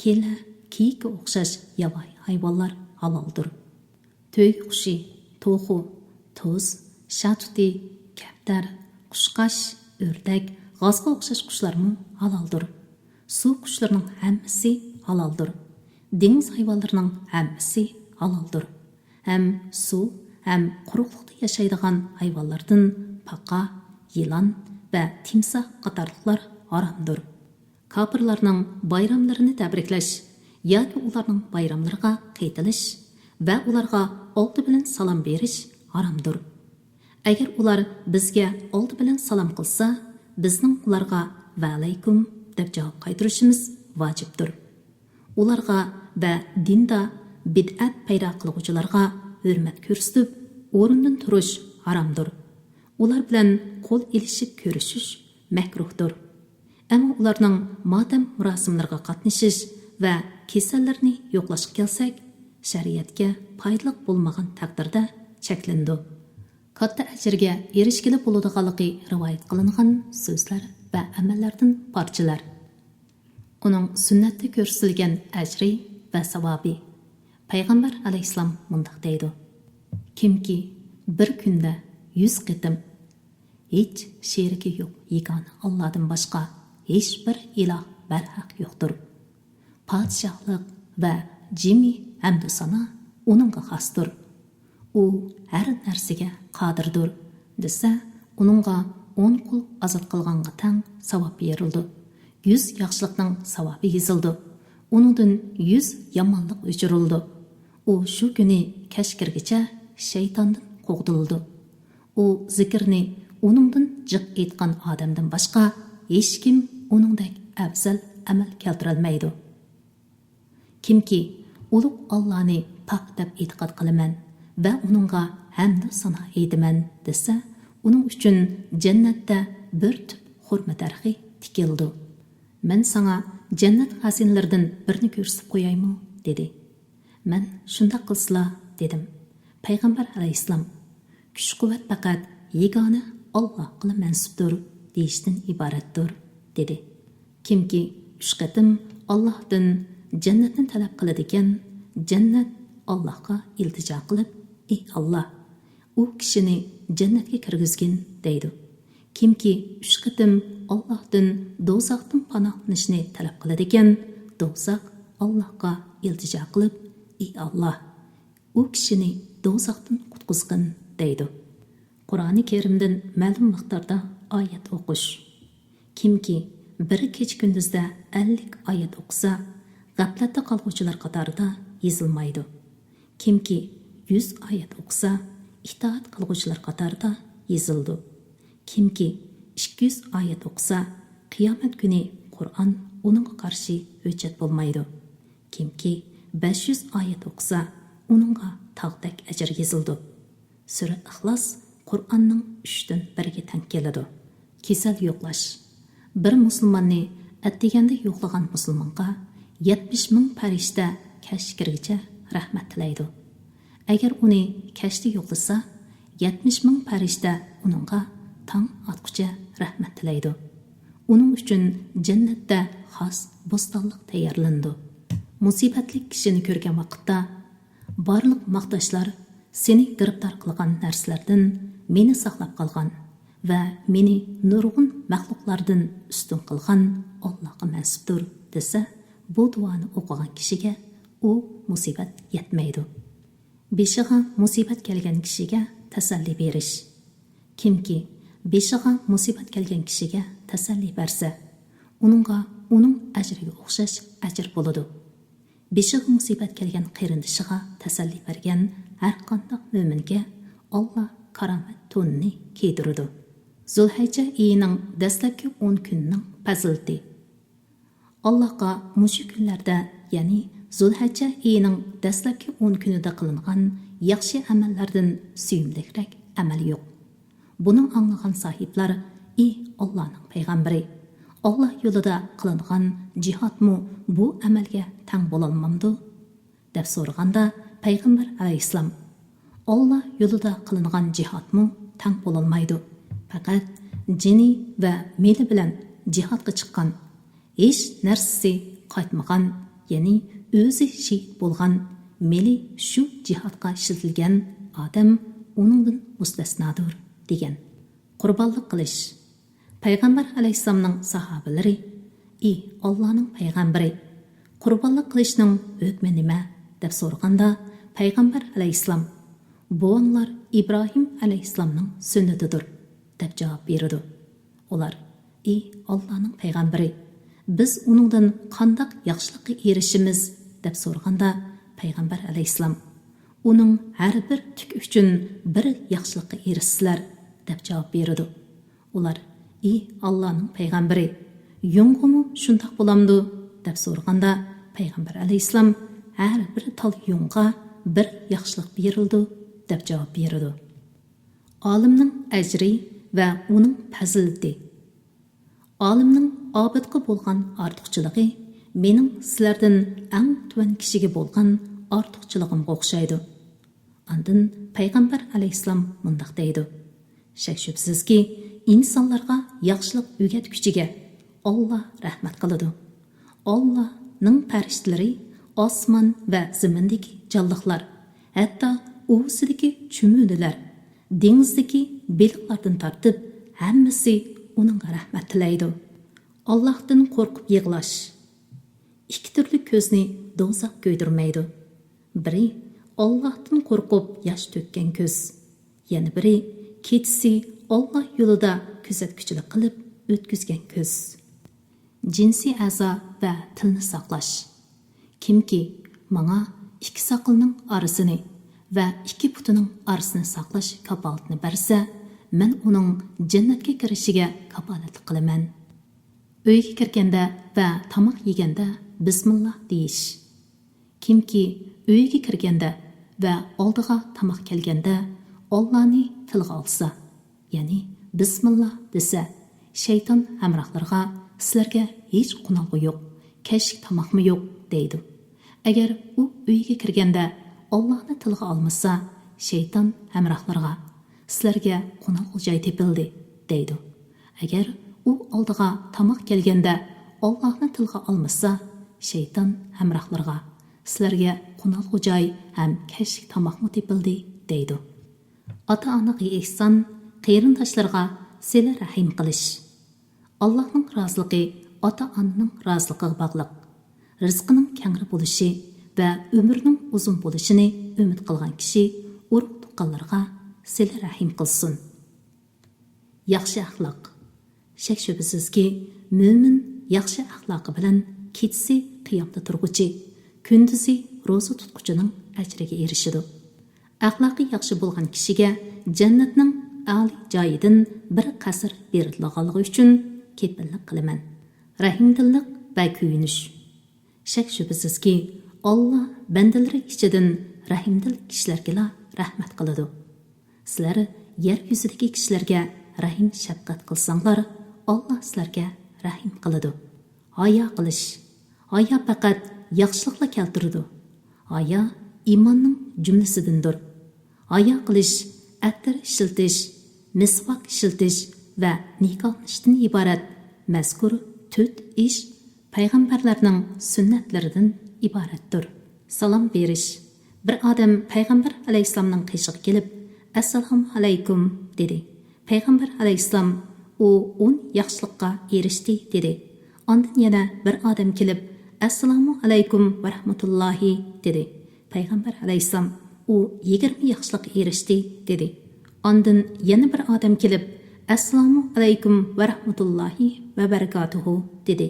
كېلە، كېيىككە ئوخشاش ياۋايى ھايۋانلار ھالالدۇر. تۆگە قۇشى، توخۇ، توس، شاتۇتى، كەپتەر، قۇشقاچ، ئۆردەك، غازغا ئوخشاش قۇشلارمۇ ھالالدۇر. سۇ قۇشلىرىنىڭ ھەممىسى ھالالدۇر. دېڭىز ھايۋانلىرىنىڭ ھەممىسى ھالالدۇر. ھەم سۇ، ھەم قۇرۇقلۇقتا ياشايدىغان ھايۋانلاردىن پاقا، يىلان ۋە تىمساھ قاتارلىقلار ھارامدۇر. كاپىرلارنىڭ بايراملىرىنى تەبرىكلەش ياكى ئۇلارنىڭ بايراملىرىغا قېتىلىش ۋە ئۇلارغا ئالدى بىلەن سالام بېرىش ھارامدۇر. ئەگەر ئۇلار بىزگە ئالدى بىلەن سالام قىلسا، بىزنىڭ ئۇلارغا ۋەئەلەيكۇم دەپ جاۋاب قايتۇرۇشىمىز ۋاجىپتۇر. ئۇلارغا ۋە دىندا بىدئەت پەيدا قىلغۇچىلارغا ھۆرمەت كۆرسىتىپ، ئورنىدىن تۇرۇش ھارامدۇر. ئۇلار بىلەن قول ئېلىشىپ كۆرۈشۈش مەكرۇھتۇر. ئەمما ئۇلارنىڭ ماتەم مۇراسىملىرىغا قاتنىشىش ۋە كېسەللىرىنى يوقلاشقا كەلسەك، شەرىئەتكە پايدىلىق بولمىغان تەقدىردە چەكلىنىدۇ. كاتتا ئەجىرگە ئېرىشكىلى بولىدىغانلىقى رىۋايەت قىلىنغان سۆزلەر ۋە ئەمەللەردىن پارچىلار. ئۇنىڭ سۈننەتتە كۆرسىتىلگەن ئەجرى ۋە ساۋابى. پەيغەمبەر ئەلەيھىسسالام مۇنداق دەيدۇ: كىمكى بىر كۈندە يۈز قېتىم ھېچ شېرىكى يوق يېگانە ئاللادىن باشقا ھېچبىر ئىلاھ بەرھەق يوقتۇر، پادىشاھلىق ۋە جىمى ھەمدۇ سانا ئۇنىڭغا خاستۇر، ئۇ ھەر نەرسىگە قادىردۇر دېسە، ئۇنىڭغا ئون قۇل ئازاد قىلغانغا تەڭ ساۋاب بېرىلىدۇ. يۈز ياخشىلىقنىڭ ساۋابى يېزىلىدۇ. ئۇنىڭدىن يۈز يامانلىق ئۆچۈرۈلىدۇ. ئۇ شۇ كۈنى كەچ كىرگىچە شەيتاندىن قوغدىلىدۇ. ئۇ زىكىرنى ئۇنىڭدىن جىق ئېيتقان ئادەمدىن باشقا ھېچكىم ئۇنىڭدەك ئەۋزەل ئەمەل كەلتۈرەلمەيدۇ. كىمكى ئۇلۇغ ئاللانى پاك دەپ ئېتىقاد قىلىمەن ۋە ئۇنىڭغا ھەمدۇ سانا ئېيتىمەن دېسە، ئۇنىڭ ئۈچۈن جەننەتتە بىر تۈپ خورما دەرىخى تىكىلىدۇ. مەن ساڭا جەننەت خەزىنىلىرىدىن بىرنى كۆرسىتىپ قويايمۇ؟ دېدى. مەن شۇنداق قىلسىلا دېدىم. پەيغەمبەر ئەلەيھىسسالام، كۈچ-قۇۋۋەت پەقەت يېگانە ئاللاھقىلا مەنسۇپتۇر دېيىشتىن ئىبارەتتۇر، دېدى. كىمكى ئۈچ قېتىم ئاللاھتىن جەننەتنى تەلەپ قىلىدىكەن، جەننەت ئاللاھقا ئىلتىجا قىلىپ، ئى ئاللاھ، ئۇ كىشىنى جەننەتكە كىرگۈزگىن دەيدۇ. كىمكى ئۈچ قېتىم ئاللاھتىن دوزاختىن پاناھلىنىشنى تەلەپ قىلىدىكەن، دوزاخ ئاللاھقا ئىلتىجا قىلىپ، ئى ئاللاھ، ئۇ كىشىنى دوزاختىن قۇتقۇزغىن دەيدۇ. قۇرئانى كەرىمدىن مەلۇم مىقداردا ئايەت ئوقۇش. كىمكى بىر كېچە-كۈندۈزدە ئەللىك ئايەت ئوقۇسا، غەپلەتتە قالغۇچىلار قاتارىدا يېزىلمايدۇ. كىمكى يۈز ئايەت ئوقۇسا، ئىتائەت قىلغۇچىلار قاتارىدا يېزىلىدۇ. كىمكى ئىككى يۈز ئايەت ئوقۇسا، قىيامەت كۈنى قۇرئان ئۇنىڭغا قارشى ھۆججەت بولمايدۇ. كىمكى بەش يۈز ئايەت ئوقۇسا، ئۇنىڭغا تاغدەك ئەجىر يېزىلىدۇ. سۈرە ئىخلاس قۇرئاننىڭ ئۈچتىن بىرىگە تەڭ كېلىدۇ. كېسەل يوقلاش. بىر مۇسۇلماننى ئەتىگەندە يوقلىغان مۇسۇلمانغا يەتمىش مىڭ پەرىشتە كەچ كىرگىچە رەھمەت تىلەيدۇ. ئەگەر ئۇنى كەچتە يوقلىسا، يەتمىش مىڭ پەرىشتە ئۇنىڭغا تاڭ ئاتقۇچە رەھمەت تىلەيدۇ. ئۇنىڭ ئۈچۈن جەننەتتە خاس بوستانلىق تەييارلىنىدۇ. مۇسىبەتلىك كىشىنى كۆرگەن ۋاقىتتا، بارلىق ماختاشلار سېنى گىرىپتار قىلغان نەرسىلەردىن مېنى ساقلاپ قالغان ۋە مېنى نۇرغۇن مەخلۇقلاردىن ئۈستۈن قىلغان ئاللاغا مەنسۇپتۇر، دېسە، بۇ دۇئانى ئوقۇغان كىشىگە ئۇ مۇسىبەت يەتمەيدۇ. بېشىغا مۇسىبەت كەلگەن كىشىگە تەسەللى بېرىش. كىمكى بېشىغا مۇسىبەت كەلگەن كىشىگە تەسەللى بەرسە، ئۇنىڭغا ئۇنىڭ ئەجرىگە ئوخشاش ئەجىر بولىدۇ. بېشىغا مۇسىبەت كەلگەن قېرىندىشىغا تەسەللى بەرگەن ھەرقانداق مۆمىنگە ئاللا كارامەت تونىنى كىيدۈرىدۇ. زۇلھەججە ئېيىنىڭ دەسلەپكى ئون كۈنىنىڭ پەزىلىتى. ئاللاھقا مۇشۇ كۈنلەردە، يەنى زۇلھەججە ئېيىنىڭ دەسلەپكى ئون كۈنىدە قىلىنغان ياخشى ئەمەللەردىن سۆيۈملۈكرەك ئەمەل يوق. بۇنى ئاڭلىغان ساھىبلار، ئى ئاللانىڭ پەيغەمبىرى، ئاللا يولىدا قىلىنغان جىھادمۇ بۇ ئەمەلگە تەڭ بولالمامدۇ؟ دەپ سورىغاندا، پەيغەمبەر ئەلەيھىسسالام، ئاللا يولىدا قىلىنغان جىھادمۇ تەڭ بولالمايدۇ. پەقەت جېنى ۋە مېلى بىلەن جىھادقا چىققان، ھېچ نەرسىسى قايتمىغان، يەنى ئۆزى شېھىت بولغان، مېلى شۇ جىھادقا ئىشلىتىلگەن ئادەم ئۇنىڭدىن مۇستەسنادۇر، دېگەن. قۇربانلىق قىلىش. پەيغەمبەر ئەلەيھىسسالامنىڭ ساھابىلىرى، ئى ئاللانىڭ پەيغەمبىرى، قۇربانلىق قىلىشنىڭ ھۆكمى نېمە؟ دەپ سورىغاندا، پەيغەمبەر ئەلەيھىسسالام، بوۋاڭلار ئىبراھىم ئەلەيھىسسالامنىڭ سۈننىتىدۇر، دەپ جاۋاب بېرىدۇ. ئۇلار، ئى ئاللانىڭ پەيغەمبىرى، بىز ئۇنىڭدىن قانداق ياخشىلىققا ئېرىشىمىز؟ دەپ سورىغاندا، پەيغەمبەر ئەلەيھىسسالام، ئۇنىڭ ھەر بىر تۈكى ئۈچۈن بىر ياخشىلىققا ئېرىشىسىلەر، دەپ جاۋاب بېرىدۇ. ئۇلار، ئى ئاللانىڭ پەيغەمبىرى، يۇڭغىمۇ شۇنداق بولامدۇ؟ دەپ سورىغاندا، پەيغەمبەر ئەلەيھىسسالام، ھەر بىر تال يۇڭغا بىر ياخشىلىق بېرىلىدۇ، دەپ جاۋاب بېرىدۇ. ئالىمنىڭ ئەجرى ۋە ئۇنىڭ پەزىلىتى. ئالىمنىڭ ئابىدقا بولغان ئارتۇقچىلىقى مېنىڭ سىلەردىن ئەڭ تۆۋەن كىشىگە بولغان ئارتۇقچىلىقىمغا ئوخشايدۇ. ئاندىن پەيغەمبەر ئەلەيھىسسالام مۇنداق دەيدۇ، شەك-شۈبھىسىزكى، ئىنسانلارغا ياخشىلىق ئۆگەتكۈچىگە ئاللا رەھمەت قىلىدۇ. ئاللانىڭ پەرىشتىلىرى، ئاسمان ۋە زېمىندىكى جانلىقلار، ھەتتا ئۇۋىسىدىكى چۈمۈلىلەر، دېڭىزدىكى بېلىقلاردىن تارتىپ ھەممىسى ئۇنىڭغا رەھمەت تىلەيدۇ. ئاللاھتىن قورقۇپ يىغلاش. ئىككى تۈرلۈك كۆزنى دوزاخ كۆيدۈرمەيدۇ. بىرى ئاللاھتىن قورقۇپ ياش تۆككەن كۆز. يەنە بىرى كېچىسى ئاللا يولىدا كۆزەتكۈچىلىك قىلىپ ئۆتكۈزگەن كۆز. جىنسىي ئەزا ۋە تىلنى ساقلاش. كىمكى ماڭا ئىككى ساقىلىنىڭ ئارىسىنى ۋە ئىككى پۇتىنىڭ ئارىسىنى ساقلاش كاپالىتىنى بەرسە، مەن ئۇنىڭ جەننەتكە كىرىشىگە كاپالەتلىك قىلىمەن. ئۆيگە كىرگەندە ۋە تاماق يېگەندە بىسمىللا دېيىش. كىمكى ئۆيگە كىرگەندە ۋە ئالدىغا تاماق كەلگەندە ئاللانى تىلغا ئالسا، يەنى بىسمىللا دېسە، شەيتان ھەمراھلىرىغا سىلەرگە ھېچ قونالغۇ يوق، كەچلىك تاماقمۇ يوق دەيدۇ. ئەگەر ئۇ ئۆيگە كىرگەندە ئاللانى تىلغا ئالمىسا، شەيتان ھەمراھلىرىغا سىلەرگە قونالغۇ جاي تېپىلدى دەيدۇ. ئەگەر ئۇ ئالدىغا تاماق كەلگەندە ئاللاھنى تىلغا ئالمىسا، شەيتان ھەمراھلىرىغا سىلەرگە قونالغۇ جاي ھەم كەچلىك تاماقمۇ تېپىلدى دەيدۇ. ئاتا-ئانىغا ئېھسان، قېرىنداشلارغا سىلە رەھىم قىلىش. ئاللاھنىڭ رازىلىقى ئاتا-ئانىنىڭ رازىلىقىغا باغلىق. رىزقىنىڭ كەڭرى بولۇشى ۋە ئۆمرىنىڭ ئۇزۇن بولۇشىنى ئۈمىد قىلغان كىشى ئۇرۇق-تۇغقانلىرىغا سىلە رەھىم قىلسۇن. ياخشى ئەخلاق. شەك-شۈبھىسىزكى، مۆمىن ياخشى ئەخلاقى بىلەن كېچىسى قىيامدا تۇرغۇچى، كۈندۈزى روزا تۇتقۇچىنىڭ ئەجرىگە ئېرىشىدۇ. ئەخلاقى ياخشى بولغان كىشىگە جەننەتنىڭ ئالىي جايىدىن بىر قەسىر بېرىلىدىغانلىقى ئۈچۈن كېپىللىك قىلىمەن. رەھىمدىللىق ۋە كۆيۈنۈش. شەك-شۈبھىسىزكى، ئاللا بەندىلىرى ئىچىدىن رەھىمدىل كىشىلەرگىلا رەھمەت قىلىدۇ. سىلەر يەر يۈزىدىكى كىشىلەرگە رەھىم-شەپقەت قىلساڭلار، ئاللا سىلەرگە رەھىم قىلىدۇ. ھايا قىلىش. ھايا پەقەت ياخشىلىقلا كەلتۈرىدۇ. ھايا ئىماننىڭ جۈملىسىدىندۇر. ھايا قىلىش، ئەتىر ئىشلىتىش، مىسۋاك ئىشلىتىش ۋە نىكاھلىنىشتىن ئىبارەت مەزكۇر تۆت ئىش پەيغەمبەرلەرنىڭ سۈننەتلىرىدىن ئىبارەتتۇر. سالام بېرىش. بىر ئادەم پەيغەمبەر ئەلەيھىسسالامنىڭ قېشىغا كېلىپ، «ئەسسالامۇ ئەلەيكۇم» دېدى. پەيغەمبەر ئەلەيھىسسالام، «ئۇ ئون ياخشىلىققا ئېرىشتى» دېدى. ئاندىن يەنە بىر ئادەم كېلىپ، «ئەسسالامۇ ئەلەيكۇم ۋە رەھمەتۇللاھى» دېدى. پەيغەمبەر ئەلەيھىسسالام، «ئۇ يىگىرمە ياخشىلىققا ئېرىشتى» دېدى. ئاندىن يەنە بىر ئادەم كېلىپ، «ئەسسالامۇ ئەلەيكۇم ۋە رەھمەتۇللاھى ۋە بەرىكاتۇھۇ» دېدى.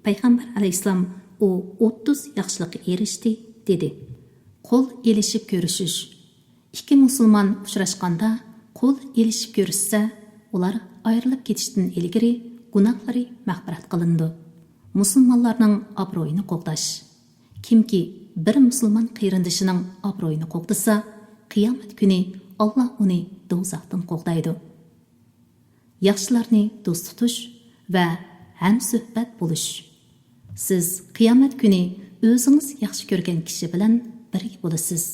پەيغەمبەر ئەلەيھىسسالام، «ئۇ ئوتتۇز ياخشىلىققا ئېرىشتى» دېدى. قول ئېلىشىپ كۆرۈشۈش. ئىككى مۇسۇلمان ئۇچراشقاندا قول ئېلىشىپ كۆرۈشسە، ئۇلار ئايرىلىپ كېتىشتىن ئىلگىرى گۇناھلىرى مەغپىرەت قىلىنىدۇ. مۇسۇلمانلارنىڭ ئابرۇيىنى قوغداش. كىمكى بىر مۇسۇلمان قېرىندىشىنىڭ ئابرۇيىنى قوغدىسا، قىيامەت كۈنى ئاللا ئۇنى دوزاختىن قوغدايدۇ. ياخشىلارنى دوست تۇتۇش ۋە ھەمسۆھبەت بولۇش. سىز قىيامەت كۈنى ئۆزىڭىز ياخشى كۆرگەن كىشى بىلەن بىرگە بولىسىز.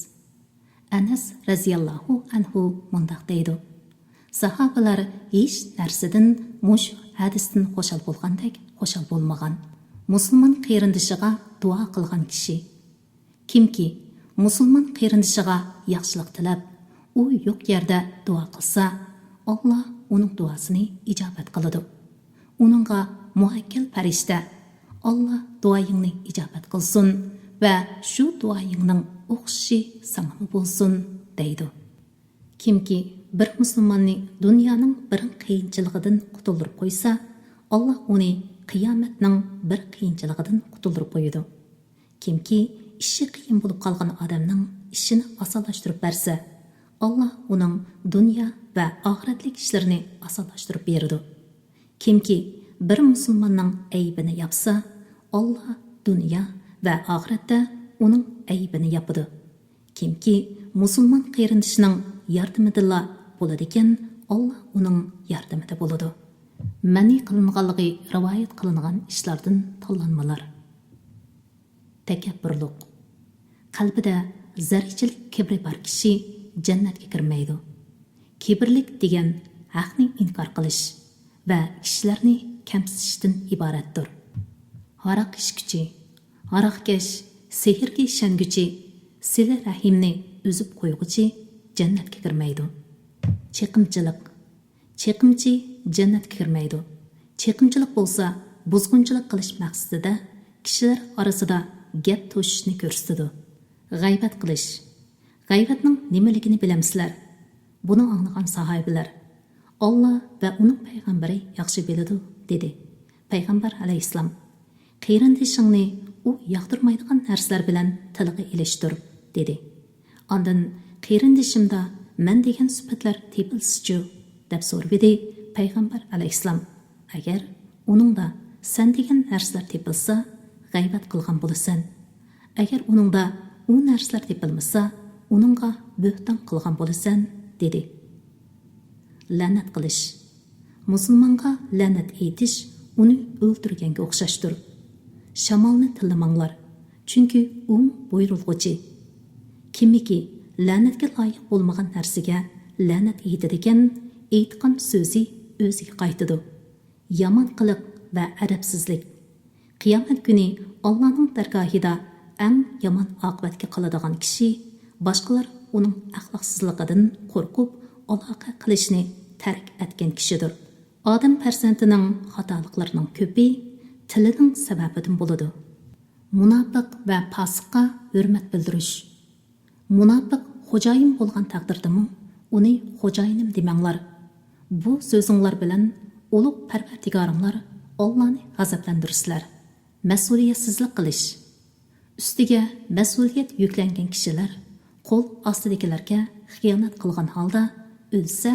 ئەنەس رەزىياللاھۇ ئەنھۇ مۇنداق دەيدۇ، ساھابىلەر ھېچ نەرسىدىن مۇشۇ ھەدىستىن خۇشال بولغاندەك خۇشال بولمىغان. مۇسۇلمان قېرىندىشىغا دۇئا قىلغان كىشى. كىمكى مۇسۇلمان قېرىندىشىغا ياخشىلىق تىلەپ، ئۇ يوق يەردە دۇئا قىلسا، ئاللا ئۇنىڭ دۇئاسىنى ئىجابەت قىلىدۇ. ئۇنىڭغا مۇئەككەل پەرىشتە، «ئاللا دۇئايىڭنى ئىجابەت قىلسۇن ۋە شۇ دۇئايىڭنىڭ ئوخشىشى ساڭىمۇ بولسۇن» دەيدۇ. كىمكى بىر مۇسۇلماننى دۇنيانىڭ بىر قىيىنچىلىقىدىن قۇتۇلدۇرۇپ قويسا، ئاللا ئۇنى قىيامەتنىڭ بىر قىيىنچىلىقىدىن قۇتۇلدۇرۇپ قويىدۇ. كىمكى ئىشى قىيىن بولۇپ قالغان ئادەمنىڭ ئىشىنى ئاسانلاشتۇرۇپ بەرسە، ئاللا ئۇنىڭ دۇنيا ۋە ئاخىرەتلىك ئىشلىرىنى ئاسانلاشتۇرۇپ بېرىدۇ. كىمكى بىر مۇسۇلماننىڭ ئەيىبىنى ياپسا، ئاللا دۇنيا ۋە ئاخىرەتتە ئۇنىڭ ئەيىبىنى ياپىدۇ. كىمكى مۇسۇلمان قېرىندىشىنىڭ ياردىمىدىلا بولىدىكەن، ئاللا ئۇنىڭ ياردىمىدە بولىدۇ. مەنئى قىلىنغانلىقى رىۋايەت قىلىنغان ئىشلاردىن تاللانمىلار. تەكەببۇرلۇق. قەلبىدە زەررىچىلىك كىبرى بار كىشى جەننەتكە كىرمەيدۇ. كىبىرلىك دېگەن ھەقنى ئىنكار قىلىش ۋە كىشىلەرنى كەمسىتىشتىن ئىبارەتتۇر. ھاراق ئىچكۈچى، ھاراقكەش، سېھىرگە ئىشەنگۈچى، سىلە رەھىمنى ئۈزۈپ قويغۇچى جەننەتكە كىرمەيدۇ. چېقىمچىلىق. چېقىمچى جەننەتكە كىرمەيدۇ. چېقىمچىلىق بولسا بۇزغۇنچىلىق قىلىش مەقسىتىدە كىشىلەر ئارىسىدا گەپ توشۇشنى كۆرسىتىدۇ. غەيۋەت قىلىش. غەيۋەتنىڭ نېمىلىكىنى بىلەمسىلەر؟ بۇنى ئاڭلىغان ساھابىلەر، «ئاللا ۋە ئۇنىڭ پەيغەمبىرى ياخشى بىلىدۇ» دېدى. پەيغەمبەر ئەلەيھىسسالام، «قېرىندىشىڭنى ئۇ ياقتۇرمايدىغان نەرسىلەر بىلەن تىلغا ئېلىشتۇر» دېدى. ئاندىن، «قېرىندىشىمدا مەن دېگەن سۈپەتلەر تېپىلسىچۇ؟» دەپ سورىۋىدى پەيغەمبەر ئەلەيھىسسالام. «ئەگەر ئۇنىڭدا سەن دېگەن نەرسىلەر تېپىلسا، غەيۋەت قىلغان بولىسەن. ئەگەر ئۇنىڭدا ئۇ نەرسىلەر تېپىلمىسا، ئۇنىڭغا بۆھتان قىلغان بولىسەن» دېدى. لەنەت قىلىش. مۇسۇلمانغا لەنەت ئېيتىش ئۇنى ئۆلتۈرگەنگە ئوخشاشتۇر. شامالنى تىللىماڭلار، چۈنكى ئۇمۇ بۇيرۇلغۇچى. كىمكى لەنەتكە لايىق بولمىغان نەرسىگە لەنەت ئېيتىدىكەن، ئېيتقان سۆزى ئۆزىگە قايتىدۇ. يامان قىلىق ۋە ئەدەپسىزلىك. قىيامەت كۈنى ئاللانىڭ دەرگاھىدا ئەڭ يامان ئاقىۋەتكە قالىدىغان كىشى باشقىلار ئۇنىڭ ئەخلاقسىزلىقىدىن قورقۇپ ئالاقە قىلىشنى تەرك ئەتكەن كىشىدۇر. ئادەم پەرزەنتىنىڭ خاتالىقلىرىنىڭ كۆپى تىلىنىڭ سەۋەبىدىن بولىدۇ. مۇناپىق ۋە پاسىققا ھۆرمەت بىلدۈرۈش. مۇناپىق خوجايىن بولغان تەقدىردىمۇ ئۇنى خوجايىنىم دېمەڭلار. بۇ سۆزۈڭلار بىلەن ئۇلۇغ پەرۋەردىگارىڭلار ئاللانى غەزەپلەندۈرىسىلەر. مەسئۇلىيەتسىزلىك قىلىش. ئۈستىگە مەسئۇلىيەت يۈكلەنگەن كىشىلەر قول ئاستىدىكىلەرگە خىيانەت قىلغان ھالدا ئۆلسە،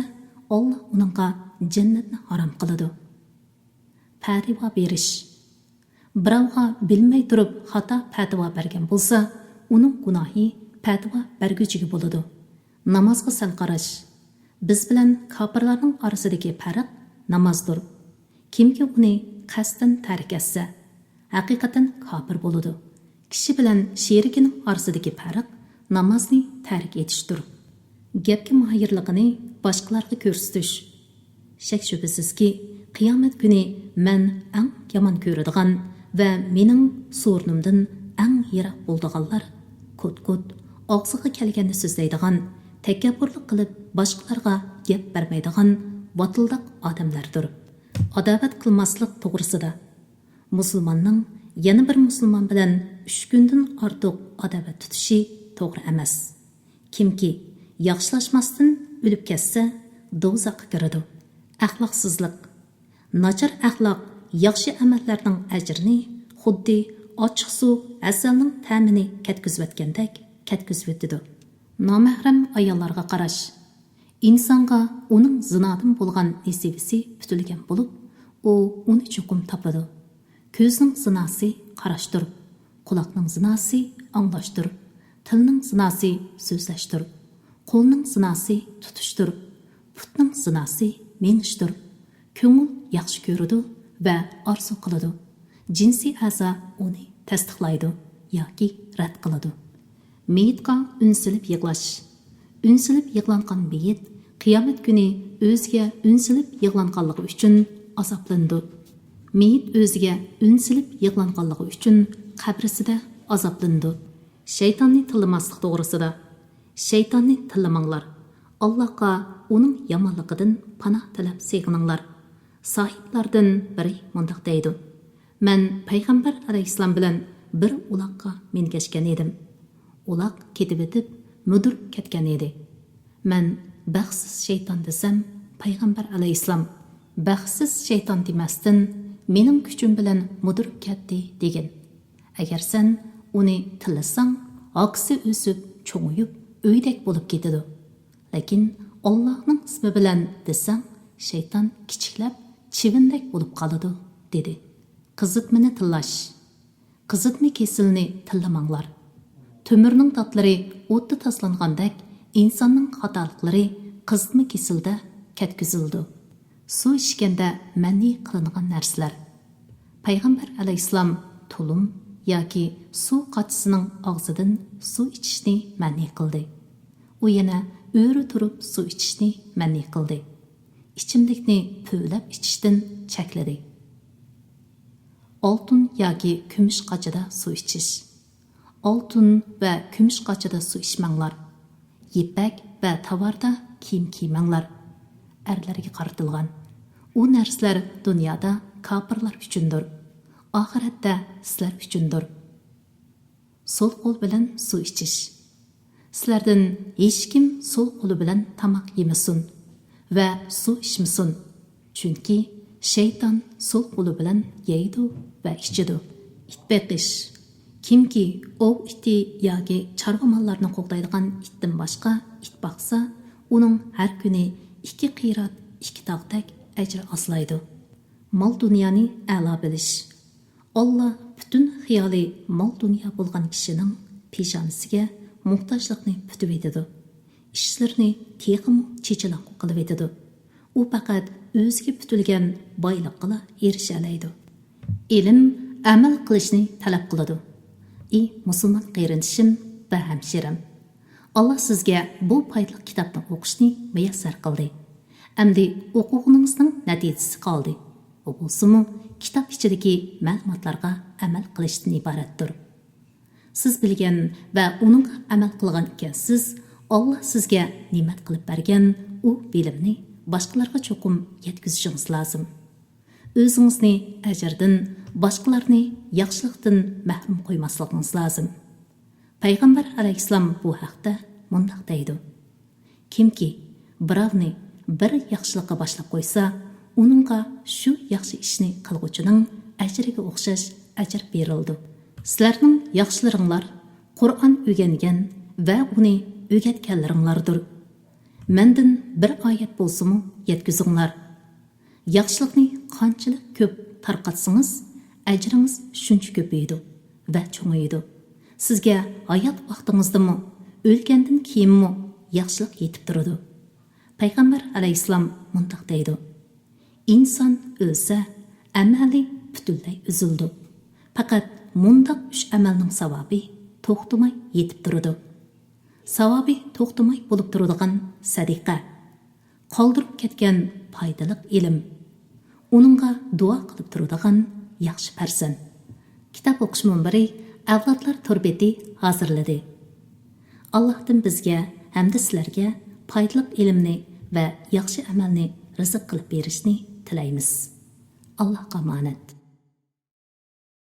ئاللا ئۇنىڭغا جەننەتنى ھارام قىلىدۇ. پەتىۋا بېرىش. بىراۋغا بىلمەي تۇرۇپ خاتا پەتىۋا بەرگەن بولسا، ئۇنىڭ گۇناھى پەتىۋا بەرگۈچىگە بولىدۇ. نامازغا سەل قاراش. بىز بىلەن كاپىرلارنىڭ ئارىسىدىكى پەرق نامازدۇر. كىمكى ئۇنى قەستەن تەرك ئەتسە، ھەقىقەتەن كاپىر بولىدۇ. كىشى بىلەن شېرىكىنىڭ ئارىسىدىكى پەرق نامازنى تەرك ئېتىشتۇر. گەپكە ماھىرلىقىنى باشقىلارغا كۆرسىتىش. شەك-شۈبھىسىزكى، قىيامەت كۈنى مەن ئەڭ يامان كۆرىدىغان ۋە مېنىڭ سورۇنۇمدىن ئەڭ يىراق بولىدىغانلار كوت-كوت، ئاغزىغا كەلگەننى سۆزلەيدىغان، تەكەببۇرلۇق قىلىپ باشقىلارغا گەپ بەرمەيدىغان ۋاتىلداق ئادەملەردۇر. ئاداۋەت قىلماسلىق توغرىسىدا. مۇسۇلماننىڭ يەنە بىر مۇسۇلمان بىلەن ئۈچ كۈندىن ئارتۇق ئاداۋەت تۇتۇشى توغرا ئەمەس. كىمكى ياخشىلاشماستىن ئۆلۈپ كەتسە، دوزاخقا كىرىدۇ. ئەخلاقسىزلىق. ناچار ئەخلاق ياخشى ئەمەللەرنىڭ ئەجرىنى خۇددى ئاچچىق سۇ ھەسەلنىڭ تەمىنى كەتكۈزۈۋەتكەندەك كەتكۈزۈۋېتىدۇ. نامەھرەم ئاياللارغا قاراش. ئىنسانغا ئۇنىڭ زىنادىن بولغان نېسىۋىسى پۈتۈلگەن بولۇپ، ئۇ ئۇنى چوقۇم تاپىدۇ. كۆزنىڭ زىناسى قاراشتۇر، قۇلاقنىڭ زىناسى ئاڭلاشتۇر، تىلنىڭ زىناسى سۆزلەشتۇر، قولنىڭ زىناسى تۇتۇشتۇر، پۇتنىڭ زىناسى مېڭىشتۇر. كۆڭۈل ياخشى كۆرىدۇ ۋە ئارزۇ قىلىدۇ. جىنسىي ئەزا ئۇنى تەستىقلايدۇ ياكى رەت قىلىدۇ. مېيىتقا ئۈن سېلىپ يىغلاش. ئۈن سېلىپ يىغلانغان مېيىت قىيامەت كۈنى ئۆزىگە ئۈن سېلىپ يىغلانغانلىقى ئۈچۈن ئازابلىنىدۇ. مېيىت ئۆزىگە ئۈن سېلىپ يىغلانغانلىقى ئۈچۈن قەبرىسىدە ئازابلىنىدۇ. شەيتاننى تىللىماسلىق توغرىسىدا. شەيتاننى تىللىماڭلار. ئاللاھقا ئۇنىڭ يامانلىقىدىن پاناھ تىلەپ سېغىنىڭلار. ساھىبلاردىن بىرى مۇنداق دەيدۇ: مەن پەيغەمبەر ئەلەيھىسسالام بىلەن بىر ئۇلاققا مىنگەشكەن ئىدىم. ئۇلاق كېتىۋېتىپ، مۈدۈرۈپ كەتكەن ئىدى. مەن بەختسىز شەيتان دېسەم، پەيغەمبەر ئەلەيھىسسالام بەختسىز شەيتان دېمەستىن، مېنىڭ كۈچۈم بىلەن مۇدۇرۇپ كەتتى دېگىن. ئەگەر سەن ئۇنى تىللىساڭ، ھاكىسى ئۆسۈپ، چوڭىيىپ، ئۆيدەك بولۇپ كېتىدۇ. لېكىن ئاللاھنىڭ ئىسمى بىلەن دېسەڭ، شەيتان كىچىكلەپ، چىۋىندەك بولۇپ قالىدۇ، دېدى. قىزىتمىنى تىللاش. قىزىتما كېسىلىنى تىللىماڭلار. تۆمۈرنىڭ داتلىرى ئوتتا تازىلانغاندەك، ئىنساننىڭ خاتالىقلىرى قىزىتما كېسىلىدە كەتكۈزۈلىدۇ. سۇ ئىچكەندە مەنئى قىلىنغان نەرسىلەر. پەيغەمبەر ئەلەيھىسسالام تۇلۇم ياكى سۇ قاچىسىنىڭ ئاغزىدىن سۇ ئىچىشنى مەنئى قىلدى. ئۇ يەنە ئۆرە تۇرۇپ سۇ ئىچىشنى مەنئى قىلدى. ئىچىملىكنى پۈۋلەپ ئىچىشتىن چەكلىدى. ئالتۇن ياكى كۈمۈش قاچىدا سۇ ئىچىش. ئالتۇن ۋە كۈمۈش قاچىدا سۇ ئىچمەڭلار. يىپەك ۋە تاۋاردا كىيىم كىيمەڭلار. ئەرلەرگە قارىتىلغان. ئۇ نەرسىلەر دۇنيادا كاپىرلار ئۈچۈندۇر. ئاخىرەتتە سىلەر ئۈچۈندۇر. سول قول بىلەن سۇ ئىچىش. سىلەردىن ھېچكىم سول قولى بىلەن تاماق يېمىسۇن ۋە سۇ ئىچمىسۇن. چۈنكى شەيتان سول قولى بىلەن يەيدۇ ۋە ئىچىدۇ. ئىت بېقىش. كىمكى ئوۋ ئىتى ياكى چارۋا ماللارنى قوغدايدىغان ئىتتىن باشقا ئىت باقسا، ئۇنىڭ ھەر كۈنى ئىككى قىرات، ئىككى تاغدەك ئەجرى ئازلايدۇ. مال-دۇنيانى ئەلا بىلىش. ئاللا پۈتۈن خىيالى مال-دۇنيا بولغان كىشىنىڭ پېشانىسىگە موھتاجلىقنى پۈتۈۋېتىدۇ. ئىشلىرىنى تېخىمۇ چېچىلاق قىلىۋېتىدۇ. ئۇ پەقەت ئۆزىگە پۈتۈلگەن بايلىققىلا ئېرىشەلەيدۇ. ئىلىم ئەمەل قىلىشنى تەلەپ قىلىدۇ. ئى مۇسۇلمان قېرىندىشىم ۋە ھەمشىرەم! ئاللا سىزگە بۇ پايدىلىق كىتابنى ئوقۇشنى مۇيەسسەر قىلدى. ئەمدى ئوقۇغىنىڭىزنىڭ نەتىجىسى قالدى. ئۇ بولسىمۇ كىتاب ئىچىدىكى مەلۇماتلارغا ئەمەل قىلىشتىن ئىبارەتتۇر. سىز بىلگەن ۋە ئۇنىڭغا ئەمەل قىلغان ئىكەنسىز، ئاللا سىزگە نېمەت قىلىپ بەرگەن ئۇ بىلىمنى باشقىلارغا چوقۇم يەتكۈزۈشىڭىز لازىم. ئۆزىڭىزنى ئەجىردىن، باشقىلارنى ياخشىلىقتىن مەھرۇم قويماسلىقىڭىز لازىم. پەيغەمبەر ئەلەيھىسسالام بۇ ھەقتە مۇنداق دەيدۇ: كىمكى بىراۋنى بىر ياخشىلىققا باشلاپ قويسا، ئۇنىڭغا شۇ ياخشى ئىشنى قىلغۇچىنىڭ ئەجرىگە ئوخشاش ئەجىر بېرىلىدۇ. سىلەرنىڭ ياخشىلىرىڭلار قۇرئان ئۆگەنگەن ۋە ئۇنى ئۆگەتكەنلىرىڭلاردۇر. مەندىن بىر ئايەت بولسىمۇ يەتكۈزۈڭلار. ياخشىلىقنى قانچىلىك كۆپ تارقاتسىڭىز، ئەجرىڭىز شۇنچە كۆپىيىدۇ ۋە چوڭىيىدۇ. سىزگە ھايات ۋاقتىڭىزدىمۇ، ئۆلگەندىن كېيىنمۇ ياخشىلىق يېتىپ تۇرىدۇ. پەيغەمبەر ئەلەيھىسسالام مۇنداق دەيدۇ: ئىنسان ئۆلسە، ئەمەلى پۈتۈنلەي ئۈزۈلىدۇ. پەقەت مۇنداق ئۈچ ئەمەلنىڭ ساۋابى توختىماي يېتىپ تۇرىدۇ. ساۋابى توختىماي بولۇپ تۇرىدىغان سەدىقە، قالدۇرۇپ كەتكەن پايدىلىق ئىلىم، ئۇنىڭغا دۇئا قىلىپ تۇرىدىغان ياخشى پەرزەنت. كىتاب ئوقۇش مۇنبىرى ئەۋلادلار تور بېتى ھازىرلىدى. ئاللاھتىن بىزگە ھەمدە سىلەرگە پايدىلىق ئىلىمنى ۋە ياخشى ئەمەلنى رىزىق قىلىپ بېرىشنى تىلەيمىز. ئاللاھقا ئامانەت.